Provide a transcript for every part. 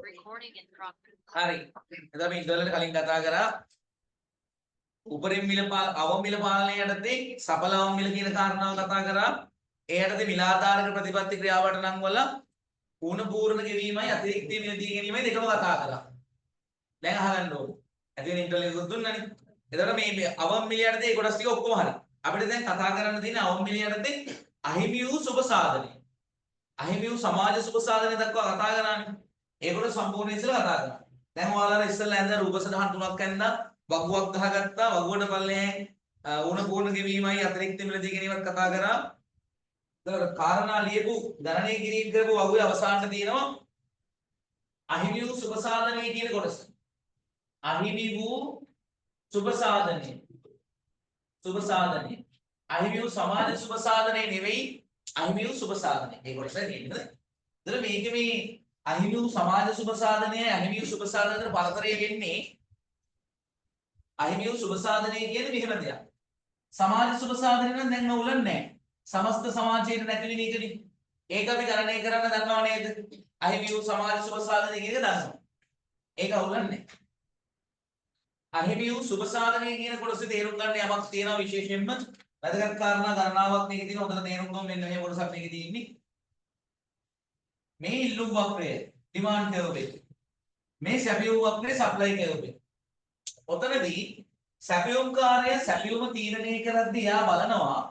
Recording in progress. හරි. එතකොට අපි ඉන්ටර්වල් එකට කලින් කතා කරා උපරිම මිල අවම මිල පාලනය යටතේ සඵල අවම මිල කියන කාරණාව කතා කරා. ඒ යටතේ මිලාධාරක ප්‍රතිපත්ති ක්‍රියාවට නම් වල ඌණ පූර්ණ ගෙවීමයි අතිරික්ත මිලදී ගැනීමයි දෙකම කතා කරා. දැන් අහගන්න ඕනේ. ඇති වෙන ඉන්ටර්වල් එකකුත් දුන්නානේ. එතකොට මේ මේ අවම මිල යටතේ ඒ කොටස් ටික ඔක්කොම හරි. අපිට දැන් කතා කරන්න තියෙන අවම මිල යටතේ අහිමි වූ සුබ සාධනය. අහිමි වූ සමාජ සුබ සාධනය දක්වා කතා කරානේ. ඒ කොටස සම්පූර්ණ ඉස්සෙල්ලා කතා කරා. දැන් ඔයාලා ඉස්සෙල්ලා ඇඳ රූප සටහන් තුනක් ඇඳා, වගුවක් ගහගත්තා. වගුවට පල්ලෙහෙන් ඌණ පූර්ණ ගෙවීමයි අතිරික්ත මිලදී ගැනීමත් කතා කරා. එතකොට කාරණා ලියපු ගණනය කිරීම කරපු වගුවේ අවසානට තියෙනවා අහිමි වූ සුබ සාධනය කියන කොටස. අහිමි වූ සුබ සාධනය. සුබ සාධනය. අහිමි වූ සමාජ සුබ සාධනය නෙවෙයි, අහිමි වූ සුබ සාධනය. ඒ කොටස තියෙන්නේ. එතකොට මේකේ මේ අහිමි වූ සමාජ සුබ සාධනයයි අහිමි වූ සුබ සාධනය අතර පරතරය වෙන්නේ, අහිමි වූ සුබ සාධනය කියන්නේ මෙහෙම දෙයක්. සමාජ සුබ සාධනය නම් දැන් අවුලක් නැහැ. සමස්ත සමාජයට නැති වෙන එකනේ. ඒක අපි ගණනය කරන්න දන්නව නේද? අහිමි වූ සමාජ සුබ සාධනය කියන එක දන්නවා. ඒක අවුලක් නැහැ. අහිමි වූ සුබ සාධනය කියන කොටසේ තේරුම් ගන්න යමක් තියෙනවා. විශේෂයෙන්ම වැදගත් කාරණා ගණනාවක් මේකේ තියෙනවා. හොඳට තේරුම් ගමු. මෙන්න මේ කොටසක් මේකේ තියෙන්නේ. මේ ඉල්ලුම් වක්‍රය, ඩිමාන්ඩ් කර්ව් එක. මේ සැපයුම් වක්‍රය, සප්ලයි කර්ව් එක. ඔතනදී සැපයුම්කාරය සැපයුම තීරණය කරද්දී එයා බලනවා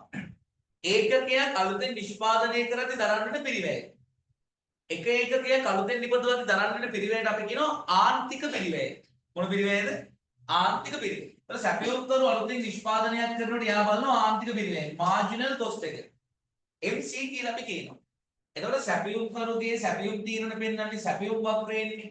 ඒකකයක් අලුතෙන් නිෂ්පාදනය කරද්දී දරන්න වෙන පිරිවැය. එක ඒකකයක් අලුතෙන් නිපදවද්දී දරන්න වෙන පිරිවැයට අපි කියනවා ආන්තික පිරිවැය. මොන පිරිවැයද? ආන්තික පිරිවැය. ඒතර සැපයුම්කරු අලුතෙන් නිෂ්පාදනයක් කරනකොට එයා බලනවා ආන්තික පිරිවැය, මාජිනල් කොස්ට් එක. MC කියලා අපි කියනවා. එතකොට සැපයුම්කරුගේ සැපයුම් තීරණ පෙන්වන්නේ සැපයුම් වක්‍රයෙන්නේ.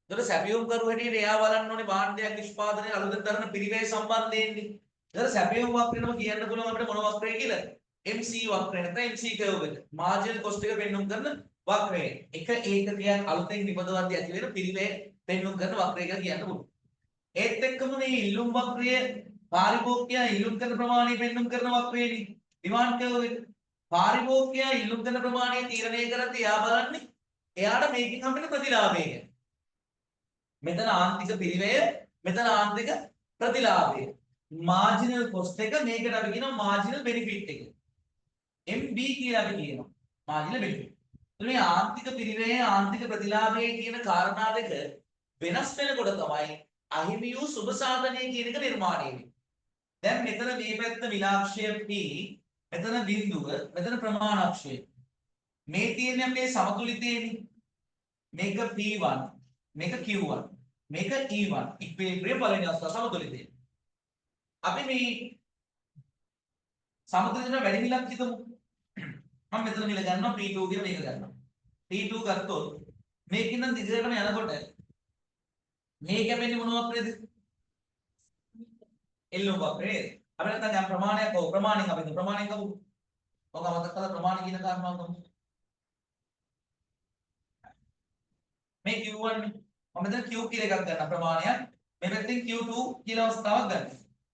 එතකොට සැපයුම්කරු හැටියට එයා බලන්න ඕනේ භාණ්ඩයක් නිෂ්පාදනය අලුතෙන් දරන පිරිවැය සම්බන්ධයෙන්නේ. එතකොට සැපයුම් වක්‍රේනම කියන්න පුළුවන් අපිට මොන වක්‍රය කියලාද? MC වක්‍රය නැත්නම් MC curve එක. මාජිනල් කොස්ට් එක පෙන්නුම් කරන වක්‍රය. එක ඒකකයක් අලුතෙන් නිපදවද්දී ඇති වෙන පිරිවැය පෙන්නුම් කරන වක්‍රය කියලා කියන්න පුළුවන්. ඒත් එක්කම මේ ඉල්ලුම් වක්‍රය පාරිභෝගිකයා ඉල්ලුම් කරන ප්‍රමාණය පෙන්නුම් කරන වක්‍රයනේ. ඩිමාන්ඩ් කර්ව් එක. පාරිභෝගිකයා ඉල්ලුම් කරන ප්‍රමාණය තීරණය කරද්දී එයා බලන්නේ එයාට මේකෙන් හම්බෙන ප්‍රතිලාභය ගැන. මෙතන ආන්තික පිරිවැය, මෙතන ආන්තික ප්‍රතිලාභය. මාජිනල් කොස්ට් එක, මේකට අපි කියනවා මාජිනල් බෙනිෆිට් එක. MB කියලා අපි කියනවා. Marginal benefit. මේ ආන්තික පිරිවැය, ආන්තික ප්‍රතිලාභය කියන කාරණා දෙක වෙනස් වෙනකොට තමයි අහිමි වූ සුබ සාධනය කියන එක නිර්මාණය වෙන්නේ. දැන් මෙතන මේ පැත්ත මිලාක්ෂය P, මෙතන බිඳුව, මෙතන ප්‍රමාණාක්ෂය. මේ තියෙන්නේ අපේ සමතුලිතයනේ. මේක P1, මේක Q1, මේක E1. ඉක්විලිබ්‍රියම් පළවෙනි අවස්ථාව සමතුලිතය. අපි මේ සමතුලිතයට වැඩි මිලක් හිතමු. මම මෙතන මිල ගන්නවා P2 කියලා, මේක ගන්නවා. P2 ගත්තොත් මේකින් නම් දිගටම යනකොට මේ කැපෙන්නේ මොන වක්‍රේද? ඉල්ලුම් වක්‍රේ නේද? අපි නැත්නම් යම් ප්‍රමාණයක්, ඔව්, ප්‍රමාණයෙන් අපි ප්‍රමාණයෙන් ගමු. ඔක අමතක කරලා ප්‍රමාණ කියන කාරණාව ගමු. මේ Q1 නේ. මම මෙතන Q කියලා එකක් ගන්න ප්‍රමාණයක්. මේ පැත්තෙන් Q2 කියලා අවස්ථාවක් ගන්න.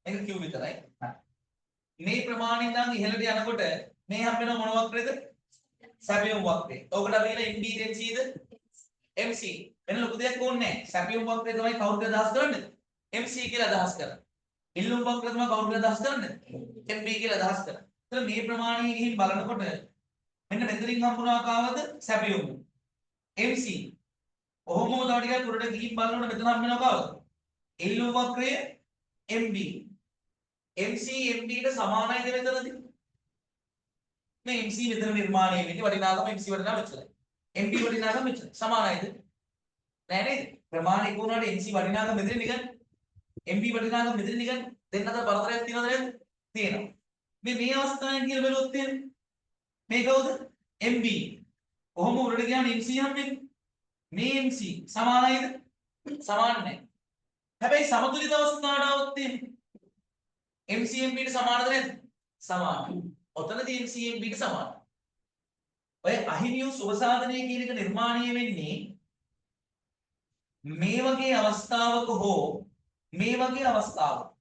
මේක Q විතරයි. හරි. මේ ප්‍රමාණයෙන් නම් ඉහළට යනකොට මේ හම්බ වෙනව මොන වක්‍රේද? සැපයුම් වක්‍රේ. ඔකට අපි කියන MB ද MC ද? MC. වෙන ලොකු දෙයක් ඕනේ නැහැ. සැපයුම් වක්‍රේ තමයි කවුරුද අදහස් කරන්නේ? MC කියලා අදහස් කරන්නේ. ඉල්ලුම් වක්‍රය තමයි කවුරුද අදහස් කරන්නේ? MB කියලා අදහස් කරන්නේ. එතන මේ ප්‍රමාණය ගිහින් බලනකොට මෙන්න මෙතනින් හම්බුණා කාවද? සැපයුම්. MC. ඔහොමම තව ටිකක් උඩට ගිහින් බලනකොට මෙතන හම්බ වෙනවා කාවද? ඉල්ලුම් වක්‍රය MB. MC MB ට සමානයිද මෙතනදී? මේ MC මෙතන නිර්මාණය වෙන්නේ වටිනාකම, MC වටිනාකම මෙච්චරයි. MB වටිනාකම මෙච්චරයි. සමානයිද? නෑ නේද? ප්‍රමාණ එක වුණාට MC වටිනාකම මෙතන නිකන්, MB වටිනාකම මෙතන නිකන්, දෙන්න අතර පරතරයක් තියෙනවද නැද්ද? තියෙනවා. මේ මේ අවස්ථාවෙන් කියලා බැලුවොත් එහෙම මේ කවුද? MB. ඔහොම උඩට ගියාම MC හම්බෙන්නේ. මේ MC සමානයිද? සමාන නෑ. හැබැයි සමතුලිත අවස්ථාවට આવොත් එහෙම MC MB ට සමානද නැද්ද? සමානයි. ඔතනදී MC MB ට සමානයි. ඔය අහිමි වූ සුබ සාධනය කියන එක නිර්මාණය වෙන්නේ මේ වගේ අවස්ථාවක හෝ මේ වගේ අවස්ථාවක.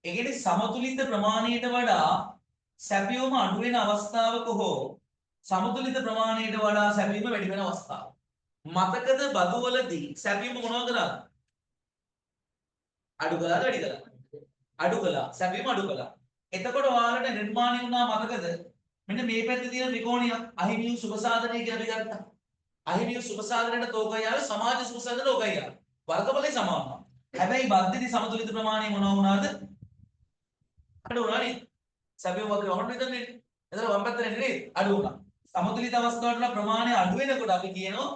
ඒ කියන්නේ සමතුලිත ප්‍රමාණයට වඩා සැපයුම අඩු වෙන අවස්ථාවක හෝ සමතුලිත ප්‍රමාණයට වඩා සැපයුම වැඩි වෙන අවස්ථාව. මතකද බදු වලදී සැපයුම මොනවා කරාද? අඩු කළාද වැඩි කළාද? අඩු කළා. සැපයුම අඩු කළා. එතකොට ඔයාලට නිර්මාණය වුණා මතකද? මෙන්න මේ පැත්තේ තියෙන ත්‍රිකෝණයක් අහිමි වූ සුබ සාධනය කියලා අපි ගත්තා. අහිමි වූ සුබ සාධනයට තෝකයි ආවේ, සමාජ සුබ සාධනයට ඕකයි ආවේ. වර්ගඵලය සමාන වුණා. හැබැයි බද්දේදී සමතුලිත ප්‍රමාණය මොනවා වුණාද? අඩු වුණා නේද? සැපයුම වක්‍රය වමට විතරනේ නේද? එතන වම් පැත්තට එන්නේ නේද? අඩු වුණා. සමතුලිත අවස්ථාවට ප්‍රමාණය අඩු වෙනකොට අපි කියනවා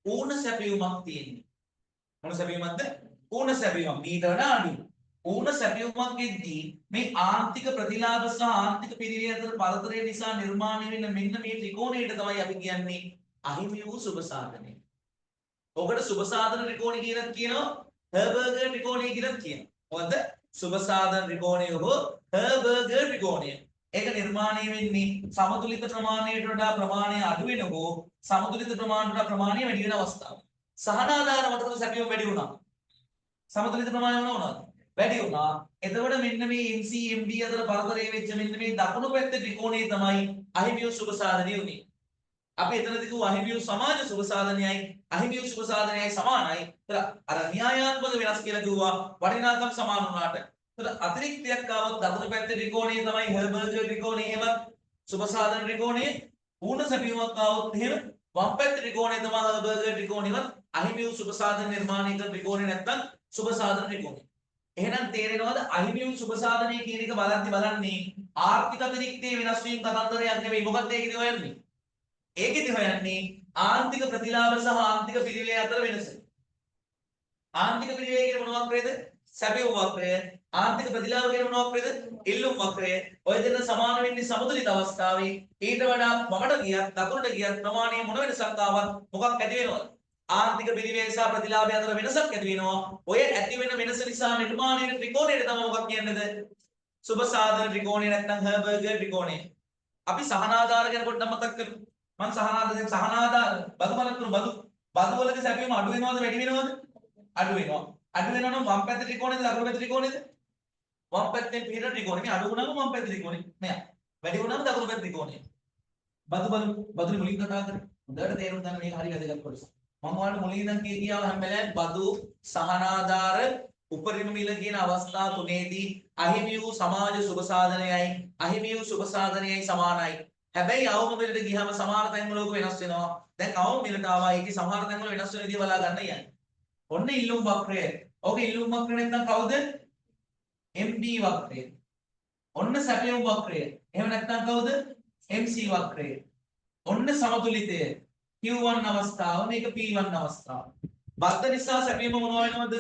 ඌන සැපයුමක් තියෙන්නේ. මොන සැපයුමක්ද? ඌන සැපයුමක්. මීට වඩා අඩුයි. ඌන සැපයුමක් එද්දී මේ ආන්තික ප්‍රතිලාභ සහ ආන්තික පිරිවැය අතර පරතරය නිසා නිර්මාණය වෙන මෙන්න මේ ත්‍රිකෝණයට තමයි අපි කියන්නේ අහිමි වූ සුබ සාධනය. ඔකට සුබ සාධන ත්‍රිකෝණය කියලා කියනවා, හර්බර්ගර් ත්‍රිකෝණය කියලා කියනවා. මොකද්ද? සුබ සාධන ත්‍රිකෝණය හෝ හර්බර්ගර් ත්‍රිකෝණය. ඒක නිර්මාණය වෙන්නේ සමතුලිත ප්‍රමාණයට වඩා ප්‍රමාණය අඩු වෙන හෝ සමතුලිත ප්‍රමාණයට වඩා ප්‍රමාණය වැඩි වෙන අවස්ථාව. සහනාධාර මතකද සැපයුම වැඩි වුණා. සමතුලිත ප්‍රමාණය මොන වුණාද? වැඩි වුණා. එතකොට මෙන්න මේ MC MB අතර පරතරය වෙච්ච මෙන්න මේ දකුණු පැත්තේ ත්‍රිකෝණය තමයි අහිමි වූ සුබ සාධනය උනේ. අපි එතනදී කිව්වා අහිමි වූ සමාජ සුබ සාධනයයි අහිමි වූ සුබ සාධනයයි සමානයි. ඒතර අර න්‍යායාත්මක වෙනස් කියලා කිව්වා වටිනාකම් සමාන වුණාට. ඒතර අතිරික්තයක් ආවොත් දකුණු පැත්තේ ත්‍රිකෝණය තමයි හර්බර්ගර් ත්‍රිකෝණය, එහෙමත් සුබ සාධන ත්‍රිකෝණය. ඌන සැපයුමක් ආවොත් එහෙම වම් පැත්තේ ත්‍රිකෝණය තමයි හර්බර්ගර් ත්‍රිකෝණයවත් අහිමි වූ සුබ සාධන නිර්මාණය කරන ත්‍රිකෝණය නැත්තම් සුබ සාධන ත්‍රිකෝණය. එහෙනම් තේරෙනවද අහිමි වූ සුබ සාධනය කියන එක බලද්දි බලන්නේ ආර්ථික අතිරික්තයේ වෙනස් වීම කතන්දරයක් නෙවෙයි. මොකක්ද ඒකෙදි හොයන්නේ? ඒකෙදි හොයන්නේ ආන්තික ප්‍රතිලාභ සහ ආන්තික පිරිවැය අතර වෙනස. ආන්තික පිරිවැය කියන්නේ මොන වක්‍රයද? සැපයුම් වක්‍රය. ආන්තික ප්‍රතිලාභ කියන්නේ මොන වක්‍රයද? ඉල්ලුම් වක්‍රය. ඔය දෙන්න සමාන වෙන්නේ සමතුලිත අවස්ථාවේ. ඊට වඩා වමට ගියත් දකුණට ගියත් ප්‍රමාණයේ මොන වෙනසක් ආවත් මොකක් ඇති වෙනවද? ආන්තික පිරිවැය සහ ප්‍රතිලාභය අතර වෙනසක් ඇති වෙනවා. ඔය ඇති වෙන වෙනස නිසා නිර්මාණය වෙන ත්‍රිකෝණයට තමයි මොකක් කියන්නේද? සුබ සාධන ත්‍රිකෝණය නැත්නම් හර්බර්ගර් ත්‍රිකෝණය. අපි සහනාධාර ගැන පොඩ්ඩක් මතක් කරමු. මං සහනාධාර දැන් සහනාධාර බදු බලක් කරමු. බදු බදු වලදී සැපයුම අඩු වෙනවද වැඩි වෙනවද? අඩු වෙනවා. අඩු වෙනවා නම් වම් පැත්තේ ත්‍රිකෝණයද දකුණු පැත්තේ ත්‍රිකෝණයද? වම් පැත්තෙන් පිහිටන ත්‍රිකෝණය. මේ අඩු වුණාම වම් පැත්තේ ත්‍රිකෝණය. නෑ. වැඩි වුණාම දකුණු පැත්තේ ත්‍රිකෝණය. බදු බලමු. බදුනේ මුලින් කතා කරේ. හොඳට තේරුම් ගන්න මේක හරි වැදගත් කොටස. මම ඔයාලට මුලින් ඉඳන් කිය කියාව හැම වෙලාවෙම බදු සහනාධාර උපරිම මිල කියන අවස්ථා තුනේදී අහිමි වූ සමාජ සුබ සාධනයයි අහිමි වූ සුබ සාධනයයි සමානයි. හැබැයි අවම මිලට ගියාම සමහර තැන්වල ඕක වෙනස් වෙනවා. දැන් අවම මිලට ආවා ඒකේ සමහර තැන්වල වෙනස් වෙන විදිය බලා ගන්න යන්නේ. ඔන්න ඉල්ලුම් වක්‍රය. ඔක ඉල්ලුම් වක්‍රය නැත්නම් කවුද? MB වක්‍රය. ඔන්න සැපයුම් වක්‍රය. එහෙම නැත්නම් කවුද? MC වක්‍රය. ඔන්න සමතුලිතය. Q1 අවස්ථාව මේක P1 අවස්ථාව. බද්ධ නිසා සැපයුම මොනවා වෙනවද?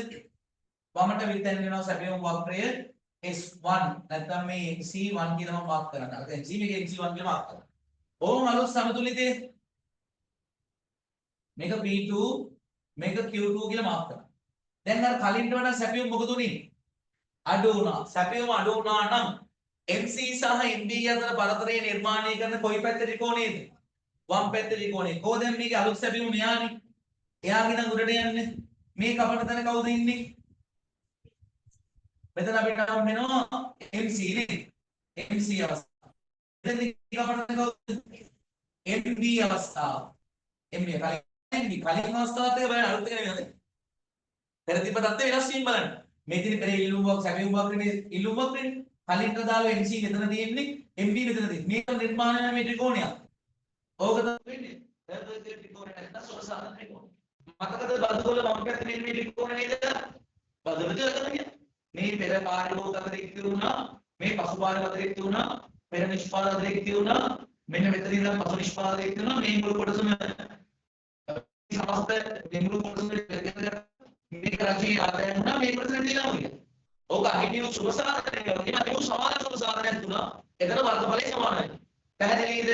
වමට විතැන් වෙනවා සැපයුම් වක්‍රය S1 නැත්නම් මේ MC1 කියලා මම මාක් කරන්න. අර MC මේක MC1 කියලා මාක් කරන්න. ඕම අලුත් සමතුලිතය. මේක P2 මේක Q2 කියලා මාක් කරන්න. දැන් අර කලින්ට වඩා සැපයුම් මොකද උනේ? අඩු වුණා. සැපයුම අඩු වුණා නම් MC සහ MB අතර පරතරය නිර්මාණය කරන කොයි පැත්තේ ත්‍රිකෝණයද? වම් පැත්තේ ත්‍රිකෝණය. කොහොමද දැන් මේකේ අලුත් සැපයුම මෙයානේ. එයාගේ නම් උඩට යන්නේ. මේ කපන තැන කවුද ඉන්නේ? මෙතන අපිට හම් වෙනවා MC නේ. MC අවස්ථාව. මෙතන කපන තැන කවුද? MB අවස්ථාව. MB කලින් MB කලින් අවස්ථාවත් එක බලන්න අලුත් එක නෙමෙයි හොඳේ. පෙර තිබ්බ තත්ත්වය වෙනස් වීම බලන්න. මේ තියෙන පෙර ඉල්ලුම් වක් සැපයුම් වක්‍රේ ඉල්ලුම් වක්‍රේ කලින් දාලා MC මෙතන තියෙන්නේ MB මෙතන තියෙන්නේ. මේක නිර්මාණය වෙන මේ ත්‍රිකෝණයක්. ඕක තමයි වෙන්නේ. හර්බර්ගර් ත්‍රිකෝණය නැත්නම් සුබ සාධන ත්‍රිකෝණය. මතකද බදු වල වම් පැත්තේ මේ ත්‍රිකෝණය නේද? බදු වල තමයි. මේ පෙර පාරිභෝගික අතිරික්ත වුණා, මේ පසු පාරිභෝගික අතිරික්ත වුණා, පෙර නිෂ්පාදන අතිරික්ත වුණා, මෙන්න මෙතන ඉඳන් පසු නිෂ්පාදන අතිරික්ත වුණා. මේ මුළු කොටසම සමස්ත මේ මුළු කොටසම මේක රජයේ ආදායම වුණා, මේ කොටස දීලා වගේ. ඕක අහිමි වූ සුබ සාධනයක් වගේම අහිමි වූ සමාන සුබ සාධනයක් තුන එතන වර්ගඵලය සමානයි. පැහැදිලිද?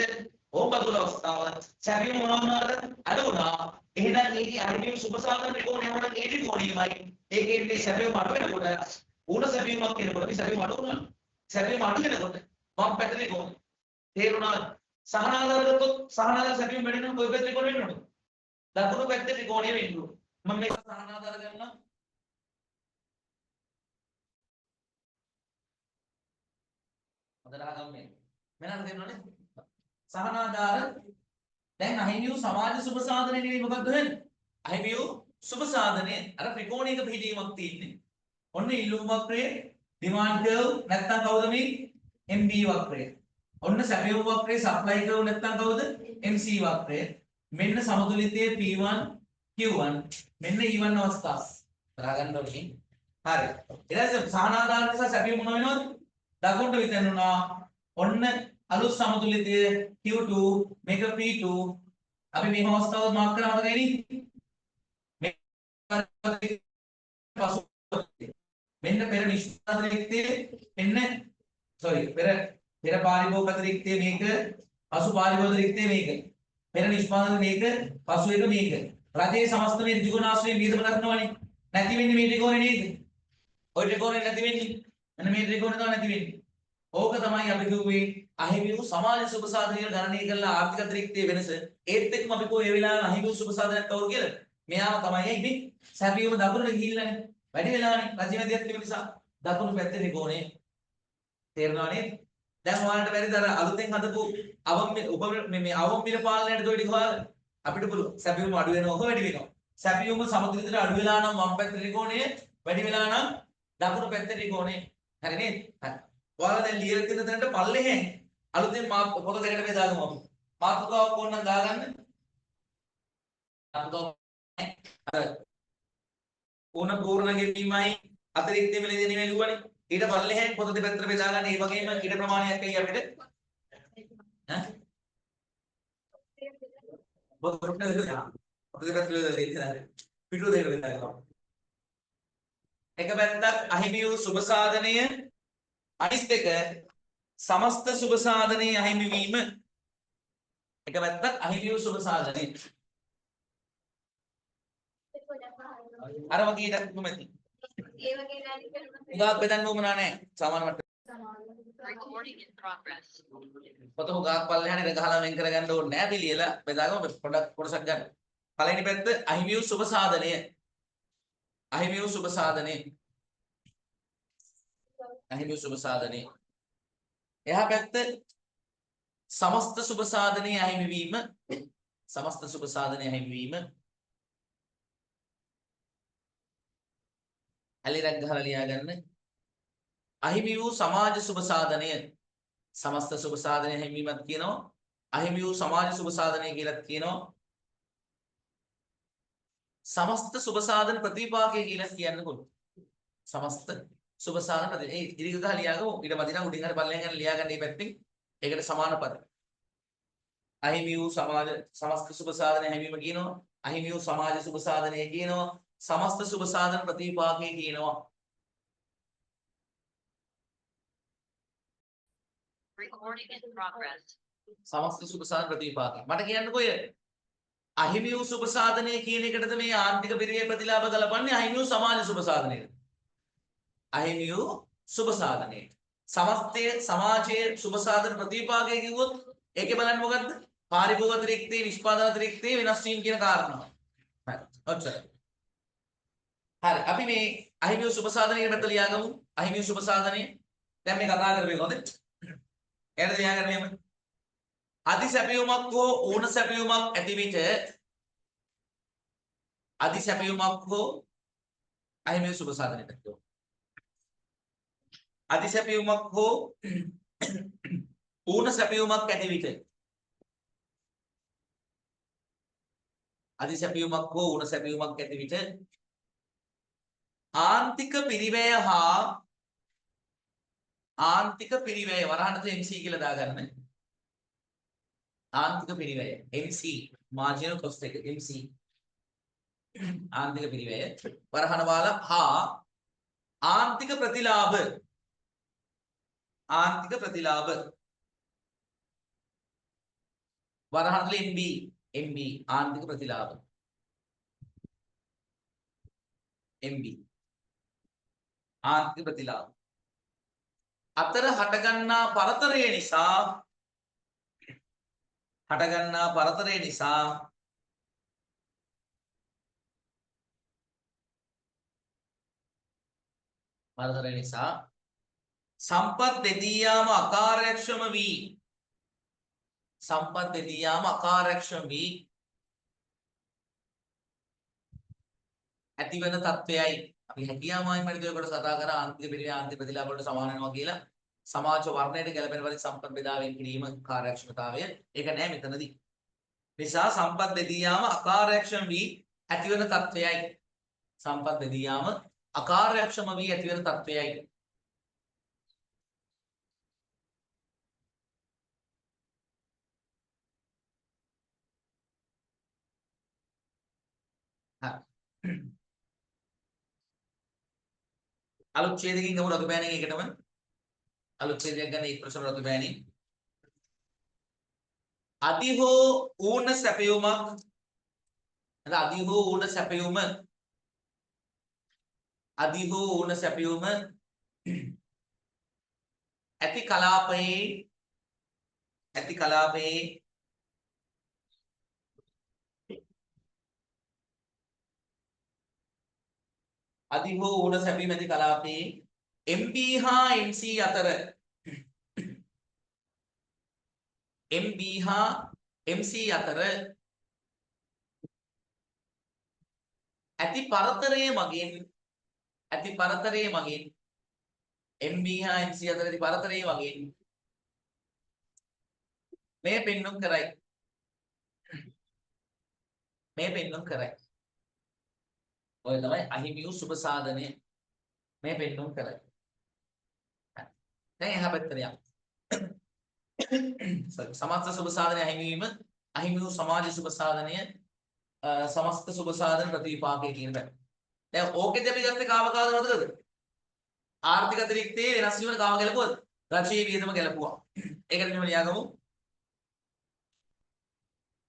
ඕක බදුල අවස්ථාව සැපයුම මොනවා වුණාද? අඩු වුණා. එහෙනම් ඒකේ අහිමි වූ සුබ සාධන ත්‍රිකෝණය වුණා ඒ ත්‍රිකෝණයමයි. ඒකේ ඉන්නේ සැපයුම අඩු වෙනකොට ඌන සැපයුමක් එනකොට මේ සැපයුම අඩු වුණා. සැපයුම අඩු වෙනකොට වම් පැත්තේ ත්‍රිකෝණය. තේරුණාද? සහනාධාර ගත්තොත් සහනාධාර සැපයුම වැඩි වෙනවා කොයි පැත්තේ ත්‍රිකෝණය වෙන්න ඕනද? දකුණු පැත්තේ ත්‍රිකෝණය වෙන්න ඕන. මම මේක සහනාධාර ගන්නවා. හොඳට අහගන්න මේ. මෙන්න තේරුණානේ? සහනාධාර දැන් අහිමි වූ සමාජ සුබ සාධනය නෙවෙයි මොකද්ද හොයන්නේ? අහිමි වූ සුබ සාධනය. අර ත්‍රිකෝණයක පිහිටීමක් තියෙන්නේ. ඔන්න ඉල්ලුම් වක්‍රය, ඩිමාන්ඩ් කර්ව් නැත්තම් කවුද මේ? MB වක්‍රය. ඔන්න සැපයුම් වක්‍රය, සප්ලයි කර්ව් නැත්තම් කවුද? MC වක්‍රය. මෙන්න සමතුලිතයේ P1 Q1, මෙන්න E1 අවස්ථාව. බලා ගන්න ඕනේ. හරි. ඊට පස්සේ සහනාධාර නිසා සැපයුම මොන වෙනවද? දකුණට විතැන් වුණා. ඔන්න අලුත් සමතුලිතය Q2, මේක P2. අපි මේ අවස්ථාව මාක් කරා මතකයි නේ? මේ පසු මෙන්න පෙර නිෂ්පාදන රික්තය, මෙන්න සෝරි, පෙර පෙර පාරිභෝගික අතිරික්තය මේක, පසු පාරිභෝගික රික්තය මේක. පෙර නිෂ්පාදන මේක, පසු එක මේක. රජයේ සමස්ත මේ ත්‍රිකෝණ ආශ්‍රයෙන් වියදම දක්නවනේ. නැති වෙන්නේ මේ ත්‍රිකෝණේ නේද? ඔය ත්‍රිකෝණේ නැති වෙන්නේ. මෙන්න මේ ත්‍රිකෝණේ තමයි නැති වෙන්නේ. ඕක තමයි අපි කිව්වේ අහිමි වූ සමාජ සුබ සාධන කියලා ගණනය කරලා ආර්ථික අතිරික්තයේ වෙනස. ඒත් එක්කම අපි කිව්වේ ඒ වෙලාවේ අහිමි වූ සුබ සාධනයක් කවුරු කියලාද? මෙයාම තමයි. ඇයි මේ සැපයුම දකුණට ගිහිල්ලානේ. වැඩි වෙලානේ රජයේ මැදිහත් වීම නිසා දකුණු පැත්තේ ත්‍රිකෝණය. තේරෙනව නේද? දැන් ඔයාලට බැරිද අර අලුතෙන් හදපු අවම උප මේ මේ අවම මිල පාලනයට ඔය ටික හොයාගන්න? අපිට පුළුවන්. සැපයුම අඩු වෙනවා හෝ වැඩි වෙනවා. සැපයුම සමතුලිතට අඩු වෙලා නම් වම් පැත්තේ ත්‍රිකෝණය, වැඩි වෙලා නම් දකුණු පැත්තේ ත්‍රිකෝණය. හරි නේද? හරි. ඔයාලා දැන් ලියලා තියෙන තැනට පල්ලෙහෙන් අලුතෙන් පොත දෙකට බෙදාගමු අපි. මාතෘකාවක් ඕන නම් දාගන්න. මාතෘකාව අර ඕන පූර්ණ ගෙවීමයි අතිරික්ත මිල දෙනීමයි ලිව්වනේ. ඊට පල්ලෙහෙන් පොත දෙපැත්තට බෙදා ගන්න. ඒ වගේම ඊට ප්‍රමාණයක් ඇයි අපිට? ඈ? පොත දෙපැත්තට බෙදලා දෙන්න. පිටු දෙකට බෙදා ගන්න. එක පැත්තක් අහිමි වූ සුබ සාධනය, අනිත් එක සමස්ත සුබ සාධනයේ අහිමි වීම. එක පැත්තක් අහිමි වූ සුබ සාධනය. අර වගේ ඉඩක් නැති. හුඟක් බෙදන්න උවමනා නෑ සාමාන්‍ය මට්ටමේ. Recording in progress. පොත හුඟක් පල්ලෙහාට ඉර ගහලා වෙන් කරගන්න ඕනේ නෑ. අපි ලියලා බෙදාගමු පොඩක් කොටසක් ගන්න. පළවෙනි පැත්ත අහිමි වූ සුබ සාධනය. අහිමි වූ සුබ සාධනය. අහිමි වූ සුබ සාධනය. එහා පැත්ත සමස්ත සුබ සාධනයේ අහිමි වීම. සමස්ත සුබ සාධනයේ අහිමි වීම. ඇලිරක් ගහලා ලියා ගන්න. අහිමි වූ සමාජ සුබ සාධනය. සමස්ත සුබ සාධනය අහිමි වීමත් කියනවා. අහිමි වූ සමාජ සුබ සාධනය කියලාත් කියනවා. සමස්ත සුබ සාධන ප්‍රතිපාකය කියලා කියන්න පුළුවන්. සමස්ත සුබ සාධන ප්‍රති ඒ ඉරිග ගහ ලියාගමු. ඊට මදි නම් උඩින් හරි පල්ලෙහාන් යන ලියා ගන්න මේ පැත්තෙන්. ඒකට සමාන පද. අහිමි වූ සමාජ සමස්ත සුබ සාධනය අහිමි වීම කියනවා. අහිමි වූ සමාජ සුබ සාධනය කියනවා. සමස්ත සුබ සාධන ප්‍රතිපාකය කියනවා. Recording in progress. සමස්ත සුබ සාධන ප්‍රතිපාකය. මට කියන්නකෝ ඔය අහිමි වූ සුබ සාධනය කියන එකටද මේ ආර්ථික පිරිවැය ප්‍රතිලාභ ගලපන්නේ අහිමි වූ සමාජ සුබ සාධනයටද? අහිමි වූ සුබ සාධනයට. සමස්තය සමාජයේ සුබ සාධන ප්‍රතිපාකය කිව්වොත් ඒකේ බලන්න මොකද්ද? පාරිභෝගික අතිරික්තේ නිෂ්පාදන අතිරික්තේ වෙනස් වීම කියන කාරණාව. හරි. ඔච්චරයි. හරි. අපි මේ අහිමි වූ සුබ සාධනය කියන පැත්ත ලියාගමු. අහිමි වූ සුබ සාධනය. දැන් මේ කතා කරපු එක හොඳේ. එයාට ලියාගන්න මෙහෙම. අධි සැපයුමක් හෝ ඌන සැපයුමක් ඇති විට අධි සැපයුමක් හෝ අහිමි වූ සුබ සාධනයට කියනවා. අධි සැපයුමක් හෝ ඌන සැපයුමක් ඇති විට අධි සැපයුමක් හෝ ඌන සැපයුමක් ඇති විට ආන්තික පිරිවැය හා ආන්තික පිරිවැය වරහනත MC කියලා දාගන්න. ආන්තික පිරිවැය MC marginal cost එක MC ආන්තික පිරිවැය වරහන වාලා හා ආන්තික ප්‍රතිලාභ ආන්තික ප්‍රතිලාභ වරහන තුල MB MB ආන්තික ප්‍රතිලාභ MB ආන්තික ප්‍රතිලාභ අතර හටගන්නා පරතරය නිසා හටගන්නා පරතරය නිසා පරතරය නිසා සම්පත් බෙදී යාම අකාර්යක්ෂම වී සම්පත් බෙදී යාම අකාර්යක්ෂම වී ඇතිවන තත්වයයි. අපි හැකියාවයි මරිත ඔය කොට කතා කරා ආන්තික පිරිවැය ආන්තික ප්‍රතිලාභ වලට සමාන වෙනවා කියලා. සමාජ වර්ණයට ගැලපෙන පරිදි සම්පත් බෙදා වෙන් කිරීම කාර්යක්ෂමතාවය. ඒක නෑ මෙතනදී. නිසා සම්පත් බෙදී යාම අකාර්යක්ෂම වී ඇතිවන තත්වයයි. සම්පත් බෙදී යාම අකාර්යක්ෂම වී ඇතිවන තත්වයයි. හරි. අලුත් ඡේදකින් ගමු රතු පෑණෙන් ඒකටම. අලුත් ඡේදයක් ගන්න එක් ප්‍රශ්න රතු පෑණෙන්. අදි හෝ ඌන සැපයුමක් නේද? අදි හෝ ඌන සැපයුම, අදි හෝ ඌන සැපයුම ඇති කලාපයේ, ඇති කලාපයේ අදි හෝ ඌන සැපයුම ඇති කලාපයේ MB හා MC අතර, MB හා MC අතර ඇති පරතරය මගින්, ඇති පරතරය මගින්, MB හා MC අතර ඇති පරතරය මගින් මේ පෙන්නුම් කරයි. මේ පෙන්නුම් කරයි. ඔය තමයි අහිමි වූ සුබ සාධනය. මේ පෙන්නුම් කරයි. දැන් එහා පැත්තට යමු. සෝරි, සමස්ත සුබ සාධනය අහිමි වීම, අහිමි වූ සමාජ සුබ සාධනය, සමස්ත සුබ සාධන ප්‍රතිවිපාකය කියන පැත්ත. දැන් ඕකෙදි අපි ගත්තේ කාව කාවද මතකද? ආර්ථික අතිරික්තයේ වෙනස් වීම කාව ගැලපුවද? රජයේ වියදම ගැලපුවා. ඒකට මෙහෙම ලියාගමු.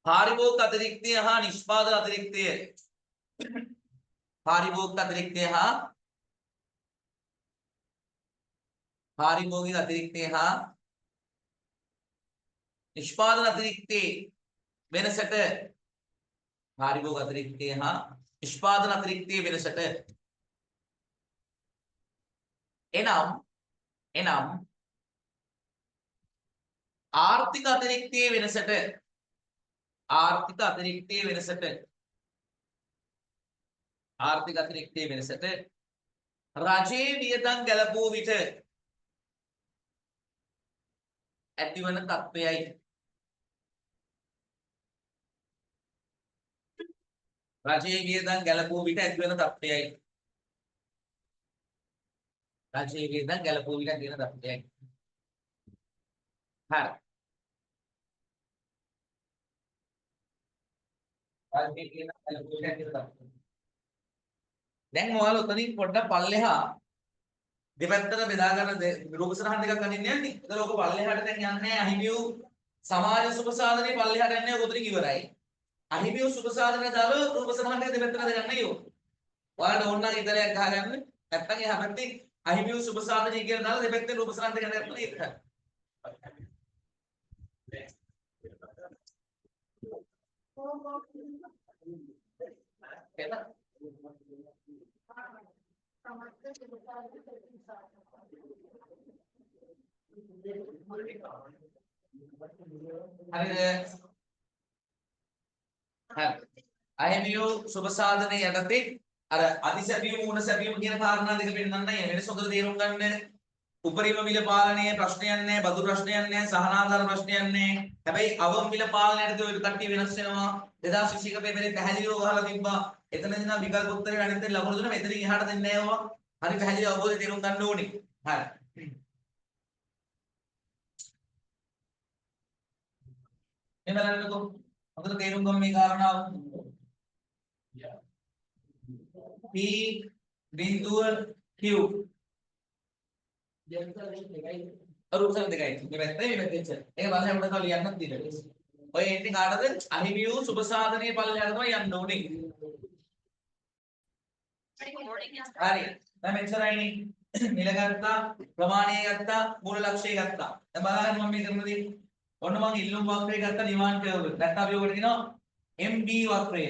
පාරිභෝගික අතිරික්තය හා නිෂ්පාදන අතිරික්තය, පාරිභෝගික අතිරික්තය හා පාරිභෝගික අතිරික්තය හා නිෂ්පාදන අතිරික්තයේ වෙනසට, පාරිභෝගික අතිරික්තය හා නිෂ්පාදන අතිරික්තයේ වෙනසට එනම්, එනම් ආර්ථික අතිරික්තයේ වෙනසට, ආර්ථික අතිරික්තයේ වෙනසට, ආර්ථික අතිරික්තයේ වෙනසට රජයේ වියදම් ගැලපූ විට ඇතිවන තත්වයයි. රජයේ වියදම් ගැලපූ විට ඇතිවන තත්වයයි. රජයේ වියදම් ගැලපූ විට ඇතිවන තත්වයයි. හරි. රජයේ වියදම් ගැලපූ විට ඇතිවන තත්වයයි. දැන් ඔයාලා ඔතනින් පොඩ්ඩක් පල්ලෙහා දෙපැත්තට බෙදා ගන්න රූප සටහන් දෙකක් අඳින්න යන්නේ. එතකොට ඔක පල්ලෙහාට දැන් යන්නේ නැහැ. අහිමි වූ සමාජ සුබ සාධනයේ පල්ලෙහාට යන්නේ ඔක උතනින් ඉවරයි. අහිමි වූ සුබ සාධනය දාලා රූප සටහන් දෙක දෙපැත්තට හදගන්න ඉවර. ඔයාලට ඕන නම් ඉතලයක් ගහගන්න. නැත්තම් එහා පැත්තේ අහිමි වූ සුබ සාධනය කියලා දාලා දෙපැත්තේ රූප සටහන් දෙක හදගන්න ඉවරයි. එහෙනම් හරිද? හරි. අහිමි වූ සුබ සාධනය යටතේ අර අතිසැපීම ඌන සැපීම කියන කාරණා දෙක පෙන්නන්නයි වෙනස හොඳට තේරුම් ගන්න. උපරිම මිල පාලනය ප්‍රශ්නයක් නෑ, බදු ප්‍රශ්නයක් නෑ, සහනාධාර ප්‍රශ්නයක් නෑ. හැබැයි අවම මිල පාලනය යටතේ ඔය කට්ටිය වෙනස් වෙනවා. 2021 පේපරේ පැහැදිලිව ගහලා තිබ්බා. එතනදී නම් විකල්ප උත්තරේ අනිත් එක ලකුණු දුන්නා. මෙතනින් එහාට දෙන්නේ නෑ ඔවා. හරි පැහැදිලි අවබෝධය තේරුම් ගන්න ඕනේ. හරි. මේ බලන්නකෝ. හොඳට තේරුම් ගමු මේ කාරණාව. P බිඳුව Q. අර උත්තර දෙකයි. මේ පැත්තේ මේ පැත්තේ ඉච්චර. ඒක බලන්න අපිට තව ලියන්නත් තියෙනවා. ඔය එන්නේ කාටද? අහිමි වූ සුබ සාධනයේ පල්ලෙහාට තමයි යන්න ඕනේ. හරි. දැන් මෙච්චරයිනේ. මිල ගත්තා, ප්‍රමාණය ගත්තා, මූල ලක්ෂ්‍යය ගත්තා. දැන් බලන්න මම මේ කරන දේ. ඔන්න මං ඉල්ලුම් වක්‍රය ගත්තා නිවාන් කර්ව් එක. නැත්නම් අපි ඔකට කියනවා MB වක්‍රය.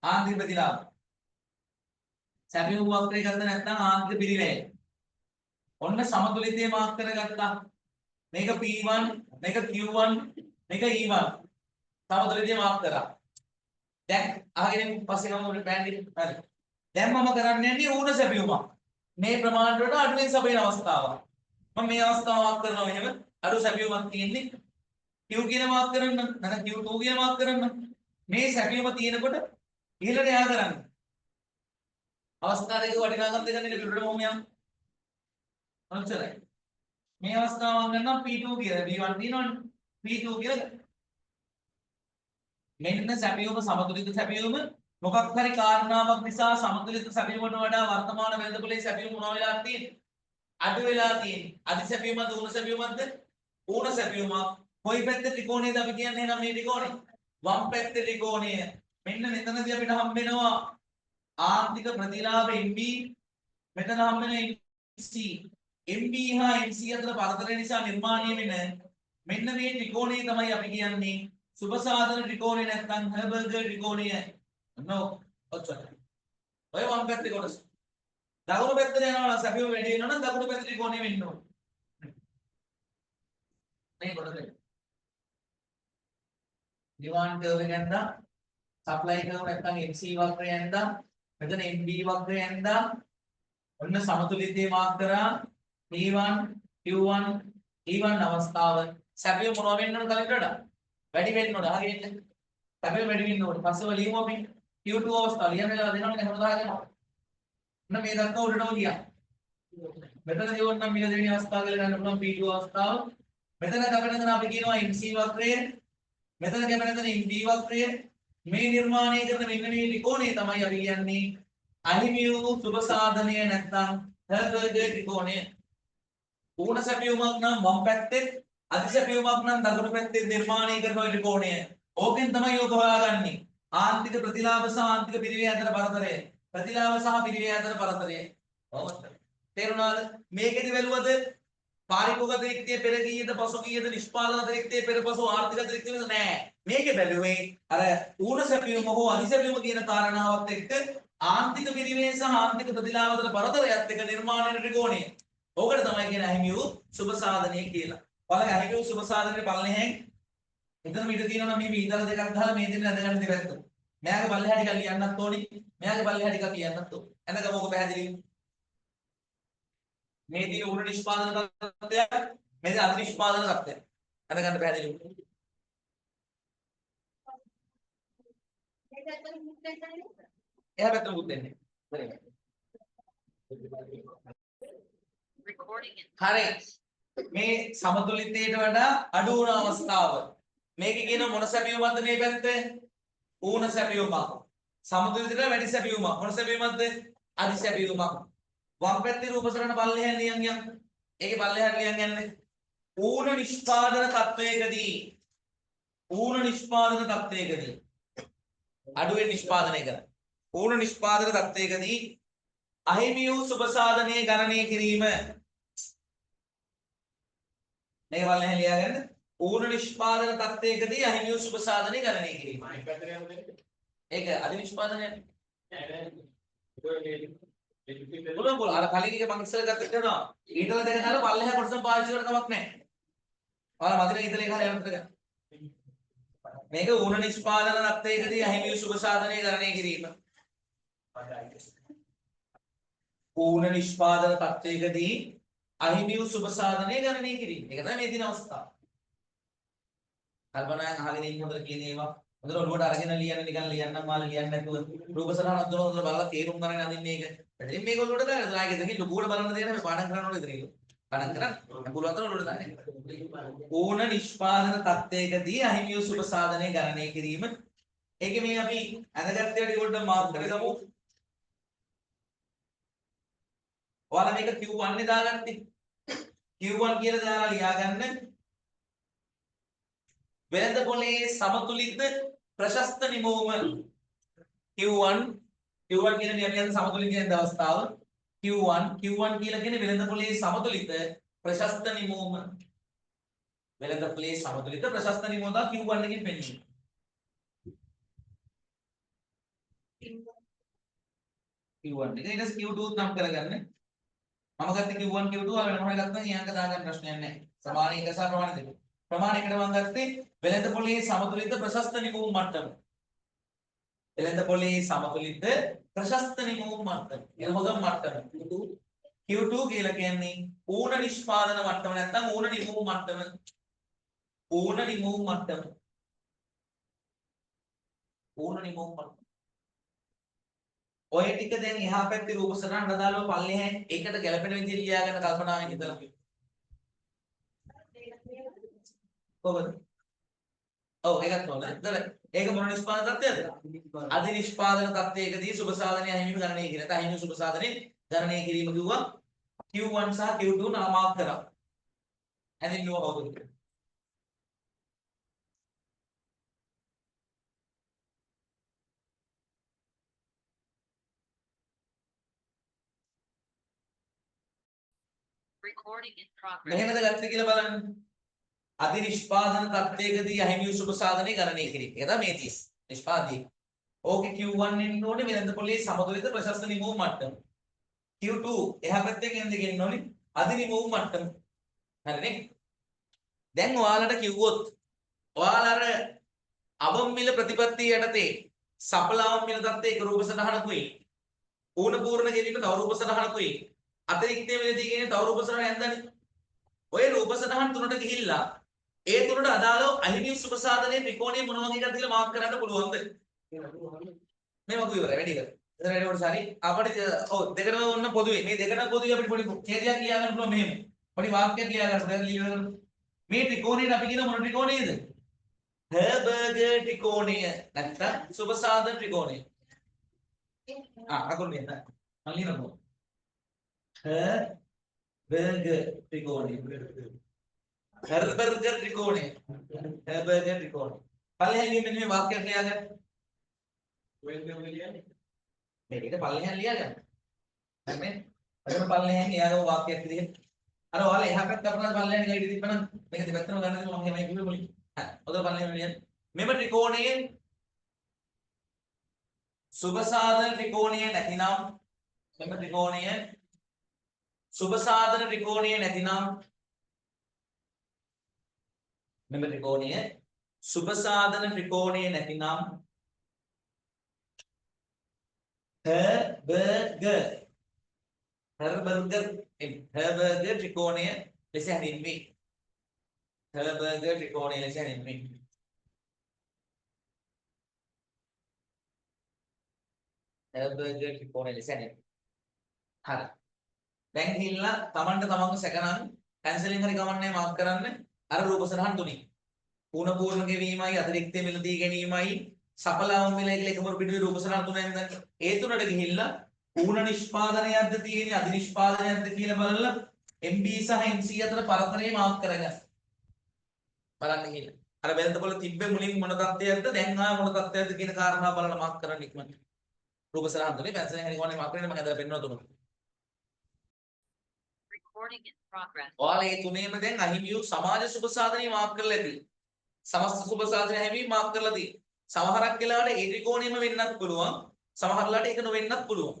ආන්තික ප්‍රතිලාභ. සැපයුම් වක්‍රය ගත්තා නැත්නම් ආන්තික පිරිවැය. ඔන්න සමතුලිතය මාක් කරගත්තා. මේක P1, මේක Q1, මේක E1. සමතුලිතය මාක් කරා. දැන් අහගෙන ඉන්න පස්සේ ගමු අපිට ප්ලෑන් එක. හරි. දැන් මම කරන්න යන්නේ ඌන සැපයුමක්. මේ ප්‍රමාණයට වඩා අඩුවෙන් සපයන අවස්ථාවක්. මම මේ අවස්ථාවක් කරනවා මෙහෙම අඩු සැපයුමක් තියෙන්නේ. Q කියන මාක් කරන්න නැත්නම් Q2 කියන මාක් කරන්න. මේ සැපයුම තියෙනකොට ඉහළට යා කරන්න. අවස්ථා දෙක වටිනාකම් දෙක නෙවෙයි උඩට මොම යම්. ඔච්චරයි. මේ අවස්ථාව මම ගන්නවා P2 කියලා. B1 තියෙනවනේ. P2 කියලා. මෙන්න සැපයුම සමතුලිත සැපයුම මොකක් හරි කාරණාවක් නිසා සමතුලිත සැපයුමට වඩා වර්තමාන වෙළඳපොලේ සැපයුම මොනවා වෙලා තියෙන්නේ? අඩු වෙලා තියෙන්නේ. අධි සැපයුමද ඌන සැපයුමද? ඌන සැපයුමක්. කොයි පැත්තේ ත්‍රිකෝණයද අපි කියන්නේ එහෙනම් මේ ත්‍රිකෝණය? වම් පැත්තේ ත්‍රිකෝණය. මෙන්න මෙතනදී අපිට හම්බ වෙනවා ආර්ථික ප්‍රතිලාභ MB, මෙතන හම්බ වෙන MC. MB හා MC අතර පරතරය නිසා නිර්මාණය වෙන මෙන්න මේ ත්‍රිකෝණය තමයි අපි කියන්නේ සුබ සාධන ත්‍රිකෝණය නැත්නම් හර්බර්ගර් ත්‍රිකෝණය. නෝ ඔච්චරයි. ඔය වම් පැත්තේ කොටස. දකුණු පැත්තට යනවා නම් සැපයුම වැඩි වෙනවා නම් දකුණු පැත්තේ ත්‍රිකෝණය වෙන්න ඕනේ. මේ කොටස. ඩිමාන්ඩ් කර්ව් එක ඇඳා, සප්ලයි කර්ව් නැත්නම් MC වක්‍රය ඇඳා, මෙතන MB වක්‍රය ඇඳා, ඔන්න සමතුලිතයේ මාක් කරා P1 Q1 E1 අවස්ථාව සැපයුම මොනවා වෙන්න ඕන කලින්ට වඩා වැඩි වෙන්න ඕන. අහගෙන ඉන්න. සැපයුම වැඩි වෙන්න ඕන. පස්සෙව ලියමු අපි Q2 අවස්ථාව ලියන්න වෙලාව දෙනවනේ හැමදාම. ඔන්න මේ දක්වා උඩටම ගියා. මෙතන දියුණු නම් මිල දෙවෙනි අවස්ථාව කියලා ගන්න පුළුවන් P2 අවස්ථාව. මෙතන කැපෙන තැන අපි කියනවා MC වක්‍රය. මෙතන කැපෙන තැන MB වක්‍රය. මේ නිර්මාණය කරන මෙන්න මේ ත්‍රිකෝණය තමයි අපි කියන්නේ අහිමි වූ සුබ සාධනය නැත්නම් හර්බර්ගර් ත්‍රිකෝණය. ඌන සැපයුමක් නම් වම් පැත්තෙත් අධි සැපයුමක් නම් දකුණු පැත්තෙත් නිර්මාණය කරන ඔය ත්‍රිකෝණය. ඕකෙන් තමයි ඔක හොයාගන්නේ. ආන්තික ප්‍රතිලාභ සහ ආන්තික පිරිවැය අතර පරතරය. ප්‍රතිලාභ සහ පිරිවැය අතර පරතරය. ඔව්. තේරුණාද? මේකෙදි බැලුවද පාරිභෝගික අතිරික්තය පෙර කීයද පසු කීයද නිෂ්පාදන අතිරික්තය පෙර පසු ආර්ථික අතිරික්තය වෙනස නෑ. මේකේ බැලුවේ අර ඌන සැපයුම හෝ අධි සැපයුම කියන කාරණාවත් එක්ක ආන්තික පිරිවැය සහ ආන්තික ප්‍රතිලාභ අතර පරතරයත් එක්ක නිර්මාණය වෙන ත්‍රිකෝණය. ඕකට තමයි කියන්නේ අහිමි වූ සුබ සාධනය කියලා. බලන්න අහිමි වූ සුබ සාධනයේ පල්ලෙහෙන් එතන පිට තියෙනවා නම් මේ ඊතල දෙකක් ගහලා මේ දෙන්න ඇඳගන්න දෙපැත්ත. මෙයාගේ පල්ලෙහා ටිකක් ලියන්නත් ඕනි. මෙයාගේ පල්ලෙහා ටිකක් ලියන්නත් ඕනි. ඇඳගම ඕක පැහැදිලි. මේ තියෙන ඌන නිෂ්පාදන තත්ත්වයක්, මේ තියෙන අධි නිෂ්පාදන තත්ත්වයක්. ඇඳගන්න පැහැදිලි. එහා පැත්තට මුකුත් දෙන්නේ නැහැ. Recording in හරි. progress. මේ සමතුලිතයට වඩා අඩු වුණ අවස්ථාව. මේකේ කියන මොන සැපයුමක්ද මේ පැත්තේ? ඌන සැපයුමක්. සමතුලිතයට වැඩි සැපයුමක්. මොන සැපයුමක්ද? අධි සැපයුමක්. වම් පැත්තේ රූපසරණ පල්ලෙහාන් ලියන් යන්. ඒකේ පල්ලෙහාන් ලියන් යන්නේ. ඌන නිෂ්පාදන තත්වයකදී ඌන නිෂ්පාදන තත්වයකදී අඩුවෙන් නිෂ්පාදනය කරන. ඌන නිෂ්පාදන තත්වයකදී අහිමි වූ සුබ සාධනය ගණනය කිරීම. මේක බලන්න ලියාගන්න. ඌන නිෂ්පාදන තත්වයකදී අහිමි වූ සුබ සාධනය ගණනය කිරීම. ඒක අධි නිෂ්පාදනය. පුළුවන් පුළුවන්. අර කලින් එක මං ඉස්සර ගත්ත කරනවා. ඊටල දෙක දාලා පල්ලෙහා කොටසම පාවිච්චි කරලා කමක් නැහැ. ඔයාලා මදින ඊතල එක හරි අමතක ගන්න. මේක ඌන නිෂ්පාදන තත්වයකදී අහිමි වූ සුබ සාධනය ගණනය කිරීම. ඌන නිෂ්පාදන තත්වයකදී අහිමි වූ සුබ සාධනය ගණනය කිරීම. ඒක තමයි මේ දින අවස්ථාව. කල්පනාවෙන් අහගෙන ඉන්න හොඳට කියන ඒවා හොඳට ඔළුවට අරගෙන ලියන්න නිකන් ලියන්නම් මාළේ ලියන්න නැතුව රූප සටහනක් දුන හොඳට බලලා තේරුම් ගන්න අඳින්න ඒක. ඉතින් මේක ඔළුවට දාගන්න. ආයෙ දෙකකින් ලොකුවට බලන්න දෙයක් නෑ මේ පාඩම් කරන්න ඕනේ ඉතින්. පාඩම් කරන්න. දැන් පුළුවන් තරම් ඔළුවට දාන්න. ඌන නිෂ්පාදන තත්වයකදී අහිමි වූ සුබ සාධනය ගණනය කිරීම. ඒකේ මේ අපි ඇඳගත්ත ඒවා ටික පොඩ්ඩක් මාර්ක් කරගමු. ඔයාලා මේක Q1 නේ දාගත්තේ. Q1 කියලා දාලා ලියාගන්න. වෙළඳ පොලේ සමතුලිත ප්‍රශස්ත නිමවුම Q1 Q1 කියන නියමයෙන් සමතුලිත කියන අවස්ථාව Q1 Q1 කියලා කියන්නේ වෙළඳ පොලේ සමතුලිත ප්‍රශස්ත නිමවුම. වෙළඳ පොලේ සමතුලිත ප්‍රශස්ත නිමවුම තමයි Q1 එකෙන් පෙන්වන්නේ. Q1 එක ඊට පස්සේ Q2 නම් කරගන්න. මම ගත්තේ Q1 Q2 ඔයාලා වෙන මොනවා ගත්තම ඒ අංක දාගන්න ප්‍රශ්නයක් නැහැ. සමාන එක සහ ප්‍රමාණ දෙක. ප්‍රමාණ එකට මම ගත්තේ වෙළඳ පොලේ සමතුලිත ප්‍රශස්ත නිමවුම් මට්ටම. වෙළඳ පොලේ සමතුලිත ප්‍රශස්ත නිමවුම් මට්ටම. ඒක හොඳම මට්ටම. Q2 කියලා කියන්නේ ඌන නිෂ්පාදන මට්ටම නැත්නම් ඌන නිමවුම් මට්ටම. ඌන නිමවුම් මට්ටම. ඌන නිමවුම් මට්ටම. ඔය ටික දැන් එහා පැත්තේ රූප සටහනට අදාළව පල්ලෙහාන් ඒකට ගැලපෙන විදිහට ලියා ගන්න කල්පනාවෙන් හිතලා. කොහොමද? ඔව් ඒකත් ඕන. එතන ඒක මොන නිෂ්පාදන තත්ත්වයක්ද? අධිනිෂ්පාදන තත්ත්වයකදී සුබ සාධනය අහිමිවීම ගණනය කිරීම. නැත්නම් අහිමි සුබ සාධනය ගණනය කිරීම කිව්වා Q1 සහ Q2 නාමාක් කරා. හැඳින්නුවා කවුද කියලා? Recording in progress. මෙහෙමද ගත්තේ කියලා බලන්න. අධිනිෂ්පාදන තත්ත්වයකදී අහිමි වූ සුබ සාධනය ගණනය කිරීම. ඒක තමයි මේ 30. නිෂ්පාදනය. ඕකේ Q1 එන්න ඕනේ වෙළඳ පොලේ සමතුලිත ප්‍රශස්ත නිමවුම් මට්ටම. Q2 එහා පැත්තෙන් එන්න දෙක එන්න ඕනේ අධිනිමවුම් මට්ටම. හරිනේ? දැන් ඔයාලට කිව්වොත් ඔයාලා අර අවම මිල ප්‍රතිපත්තිය යටතේ සඵල අවම මිල තත්ත්වයේ එක රූප සටහනකුයි ඌන පූර්ණ ගෙවීම තව රූප සටහනකුයි අතිරික්තය මිලදී කියන තව රූප සටහන ඇන්දනේ. ඔය රූප සටහන් තුනට ගිහිල්ලා ඒ තුනට අදාළව අහිමි සුබ සාධනයේ ත්‍රිකෝණය මොන වගේ එකක්ද කියලා මාක් කරන්න පුළුවන්ද? මේ වගේ ඉවරයි වැඩි ඉවරයි. එතන වැඩි කොටස හරි. අපිට ඔව් දෙකටම ඔන්න පොදුවේ. මේ දෙකටම පොදුවේ අපිට පොඩි ඡේදයක් ලියා ගන්න පුළුවන් මෙහෙම. පොඩි වාක්‍යයක් ලියා ගන්න පුළුවන්. ලියලා ගන්න. මේ ත්‍රිකෝණයට අපි කියන මොන ත්‍රිකෝණයද? හර්බර්ගර් ත්‍රිකෝණය නැත්තම් සුබ සාධන ත්‍රිකෝණය. ආ අකුරු ලියන්න. මම ලියනකො. හර්බර්ගර් ත්‍රිකෝණය. හර්බර්ගර් ත්‍රිකෝණය. හර්බර්ගර් ත්‍රිකෝණය. පල්ලෙහාන් ලියන්න මෙන්න මේ වාක්‍යයක් ලියා ගන්න. මේක ඊට පල්ලෙහාන් ලියා ගන්න. හරිනේ? අරම පල්ලෙහාන් ලියාගමු වාක්‍යයක් විදිහට. අර ඔයාලා එහා පැත්ත අපරාධ පල්ලෙහාන් ලියලා ඉඳි තිබ්බනම් මේක දෙපැත්තම ගන්න දෙන්න මම එහෙමයි කිව්වේ මුලින්. හරි. ඔතන පල්ලෙහාන් ලියන්න. මෙම ත්‍රිකෝණයේ සුබ සාධන ත්‍රිකෝණය නැතිනම් මෙම ත්‍රිකෝණය සුබ සාධන ත්‍රිකෝණය නැතිනම් මෙම ත්‍රිකෝණය සුබ සාධන ත්‍රිකෝණය නැතිනම් හර්බර්ගර් හර්බර්ගර් හර්බර්ගර් ත්‍රිකෝණය ලෙස හැඳින්වේ. හර්බර්ගර් ත්‍රිකෝණය ලෙස හැඳින්වේ. හර්බර්ගර් ත්‍රිකෝණය ලෙස හැඳින්වේ. හරි. දැන් ගිහිල්ලා තමන්ට තමන්ව සැකනම් පැන්සලෙන් හරි කමන්නේ මාක් කරන්න අර රූප සටහන් තුنين. ඌණ පූර්ණ ගෙවීමයි අතිරික්ත මිලදී ගැනීමයි සඵල අවම මිල කියලා එකම පිටුවේ රූප සටහන් තුනයි නේද? ඒ තුනට ගිහිල්ලා ඌණ නිෂ්පාදනයක්ද තියෙන්නේ අධි නිෂ්පාදනයක්ද කියලා බලලා MB සහ MC අතර පරතරය මාක් කරගන්න. බලන්න ගිහිල්ලා. අර වෙළඳපොළ තිබ්බේ මුලින් මොන තත්ත්වයක්ද දැන් ආ මොන තත්ත්වයක්ද කියන කාරණා බලලා මාක් කරන්න ඉක්මනට. රූප සටහන් තුනේ පැන්සලෙන් හරි කමන්නේ මාක් කරන්න මම ඇදලා පෙන්වනවා තුනක්. Recording in progress. ඔයාලා මේ තුනේම දැන් අහිමි වූ සමාජ සුබ සාධනය මාක් කරලා ඇති. සමස්ත සුබ සාධනය අහිමි මාක් කරලා තියෙනවා. සමහරක් වෙලාවට ඒ ත්‍රිකෝණයම වෙන්නත් පුළුවන්. සමහර වෙලාවට ඒක නොවෙන්නත් පුළුවන්.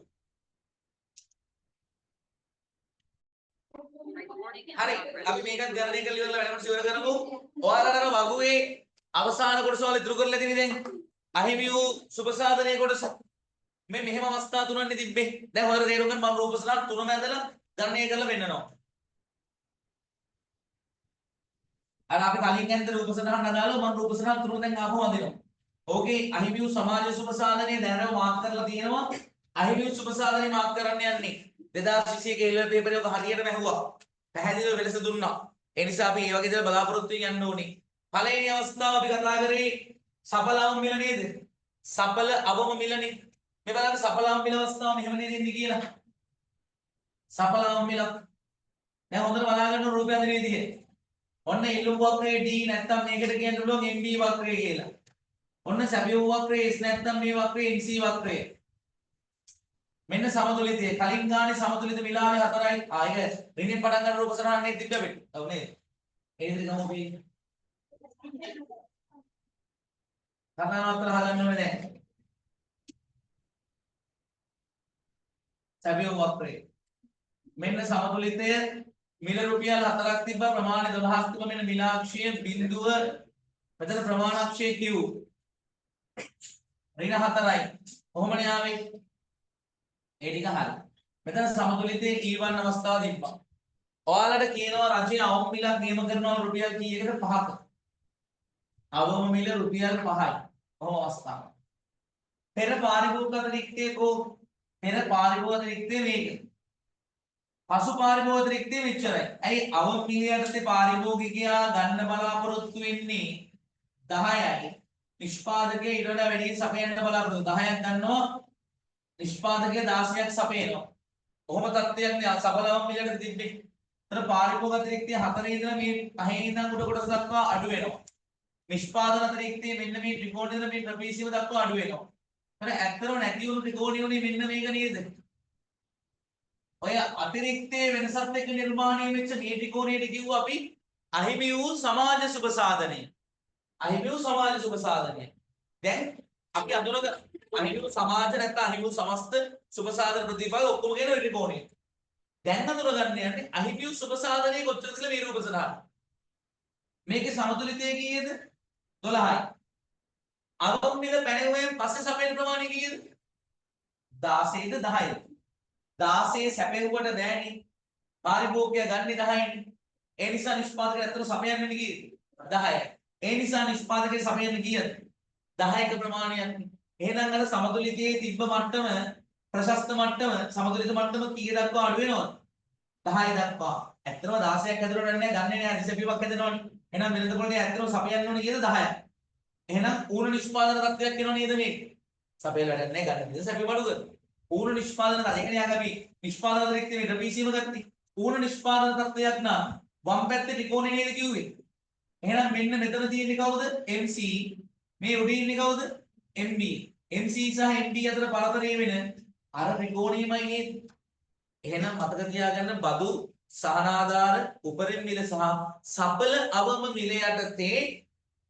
Recording in හරි. progress. අපි මේකත් ගණනය කරලා ඉවරලා වැඩමුළුව ඉවර කරමු. ඔයාලට අර වගුවේ අවසාන කොටස ඔයාලා ඉතුරු කරලා තියෙන්නේ දැන්. අහිමි වූ සුබ සාධනයේ කොටස. මේ මෙහෙම අවස්ථා තුනක් තිබ්බේ. දැන් හොඳට තේරුම් ගන්න මම රූප සටහන් තුනම ඇදලා ගණනය කරලා පෙන්නනවා. අර අපි කලින් ඇඳ රූප සටහන් අදාළව මම රූප සටහන් තුනම දැන් ආපහු අඳිනවා. ඕකේ අහිමි වූ සමාජ සුබ සාධනය දැනම මාක් කරලා තියෙනවා. අහිමි වූ සුබ සාධනය මාක් කරන්න යන්නේ 2021 ඒ ලෙවල් පේපර් එක හරියටම ඇහුවා. පැහැදිලිව වෙනස දුන්නා. ඒ නිසා අපි මේ වගේ දේවල් බලාපොරොත්තු වෙමින් යන්න ඕනේ. පළවෙනි අවස්ථාව අපි කතා කරේ සඵල අවම මිල නේද? සඵල අවම මිලනේ. මේ බලන්න සඵල අවම මිල අවස්ථාව මෙහෙම නේද එන්නේ කියලා. සඵල අවම මිල. දැන් හොඳට බලා ගන්න රූපය අඳින විදිය. ඔන්න ඉල්ලුම් වක්‍රයේ D නැත්තම් මේකට කියන්න පුළුවන් MB වක්‍රය කියලා. ඔන්න සැපයුම් වක්‍රයේ S නැත්තම් මේ වක්‍රයේ MC වක්‍රය. මෙන්න සමතුලිතය. කලින් ගානේ සමතුලිත මිලාවේ 4යි. ආ ඒක ඍණෙන් පටන් ගන්න රූප සටහන නේ තිබ්බ අපිට. ඔව් නේද? ඒ විදිහට ගමු අපි. කතා නවත්තලා අහගන්න ඕනේ දැන්. සැපයුම් වක්‍රය. මෙන්න සමතුලිතය මිල රුපියල් 4ක් තිබ්බා ප්‍රමාණය 12ක් තිබ්බා මෙන්න මිලාක්ෂය බිඳුව මෙතන ප්‍රමාණාක්ෂය Q. ඍණ 4යි. කොහොමනේ ආවේ? ඒ ටික හරි. මෙතන සමතුලිතයේ E1 අවස්ථාව තිබ්බා. ඔයාලට කියනවා රජය අවම මිලක් නියම කරනවා රුපියල් කීයකද? 5ක. අවම මිල රුපියල් 5යි. කොහොම අවස්ථාවක්. පෙර පාරිභෝගික අතිරික්තය කෝ? පෙර පාරිභෝගික අතිරික්තය මේක. පසු පාරිභෝගික අතිරික්තය මෙච්චරයි. ඇයි අවම මිල යටතේ පාරිභෝගිකයා ගන්න බලාපොරොත්තු වෙන්නේ 10යි. නිෂ්පාදකයා ඊට වඩා වැඩියෙන් සපයන්න බලාපොරොත්තු 10ක් ගන්නවා. නිෂ්පාදකයා 16ක් සපයනවා. කොහොම තත්ත්වයක් නේ සබල අවම මිලට තිබ්බේ. එතන පාරිභෝගික අතිරික්තය 4 ඉඳලා මේ 5 ඉඳන් උඩ කොටස දක්වා අඩු වෙනවා. නිෂ්පාදන අතිරික්තය මෙන්න මේ ත්‍රිකෝණය ඉඳලා මේ ට්‍රපීසියම දක්වා අඩු වෙනවා. එතන ඇත්තටම නැති වුණු ත්‍රිකෝණය උනේ මෙන්න මේක නේද? ඔය අතිරික්තයේ වෙනසත් එක්ක නිර්මාණය වෙච්ච මේ ත්‍රිකෝණයට කිව්වා අපි අහිමි වූ සමාජ සුබ සාධනය. අහිමි වූ සමාජ සුබ සාධනය. දැන් අපි අඳුනග අහිමි වූ සමාජ නැත්නම් අහිමි වූ සමස්ත සුබ සාධන ප්‍රතිඵල ඔක්කොම කියන ඔය ත්‍රිකෝණය. දැන් අඳුනගන්න යන්නේ අහිමි වූ සුබ සාධනය කොච්චරද කියලා මේ රූප සටහන. මේකේ සමතුලිතය කීයද? 12යි. අවම මිල පැනෙවුවෙන් පස්සේ සපයන ප්‍රමාණය කීයද? 16ද 10ද? 16 සැපෙව්වට බෑනේ. පාරිභෝගිකයා ගන්නේ 10යිනේ. ඒ නිසා නිෂ්පාදකයා ඇත්තටම සපයන්නේ කීයද? 10යි. ඒ නිසා නිෂ්පාදකයා සපයන්නේ කීයද? 10ක ප්‍රමාණයක් නේ. එහෙනම් අර සමතුලිතයේ තිබ්බ මට්ටම ප්‍රශස්ත මට්ටම සමතුලිත මට්ටම කීය දක්වා අඩු වෙනවද? 10 දක්වා. ඇත්තටම 16ක් හැදුනට නෑ ගන්නේ නෑ අධිසැපීමක් හැදෙනවනේ. එහෙනම් වෙනද පොළේ ඇත්තටම සපයන්න ඕනේ කීයද? 10ක්. එහෙනම් ඌන නිෂ්පාදන තත්ත්වයක් එනව නේද මේ? සපයලා වැඩක් නෑ ගන්න විදිහ සැපීම අඩු කරනවා. ඌන නිෂ්පාදන තත්ත්වය. ඒ කියන්නේ අපි නිෂ්පාදන අතිරික්තයේ මේ ට්‍රපීසියම ගත්තේ. ඌන නිෂ්පාදන තත්ත්වයක් නම් වම් පැත්තේ ත්‍රිකෝණය නේද කිව්වේ? එහෙනම් මෙන්න මෙතන තියෙන්නේ කවුද? MC. මේ උඩින් ඉන්නේ කවුද? MB. MC සහ MB අතර පරතරය වෙන අර ත්‍රිකෝණයමයි නේද? එහෙනම් මතක තියාගන්න බදු සහනාධාර උපරිම මිල සහ සබල අවම මිල යටතේ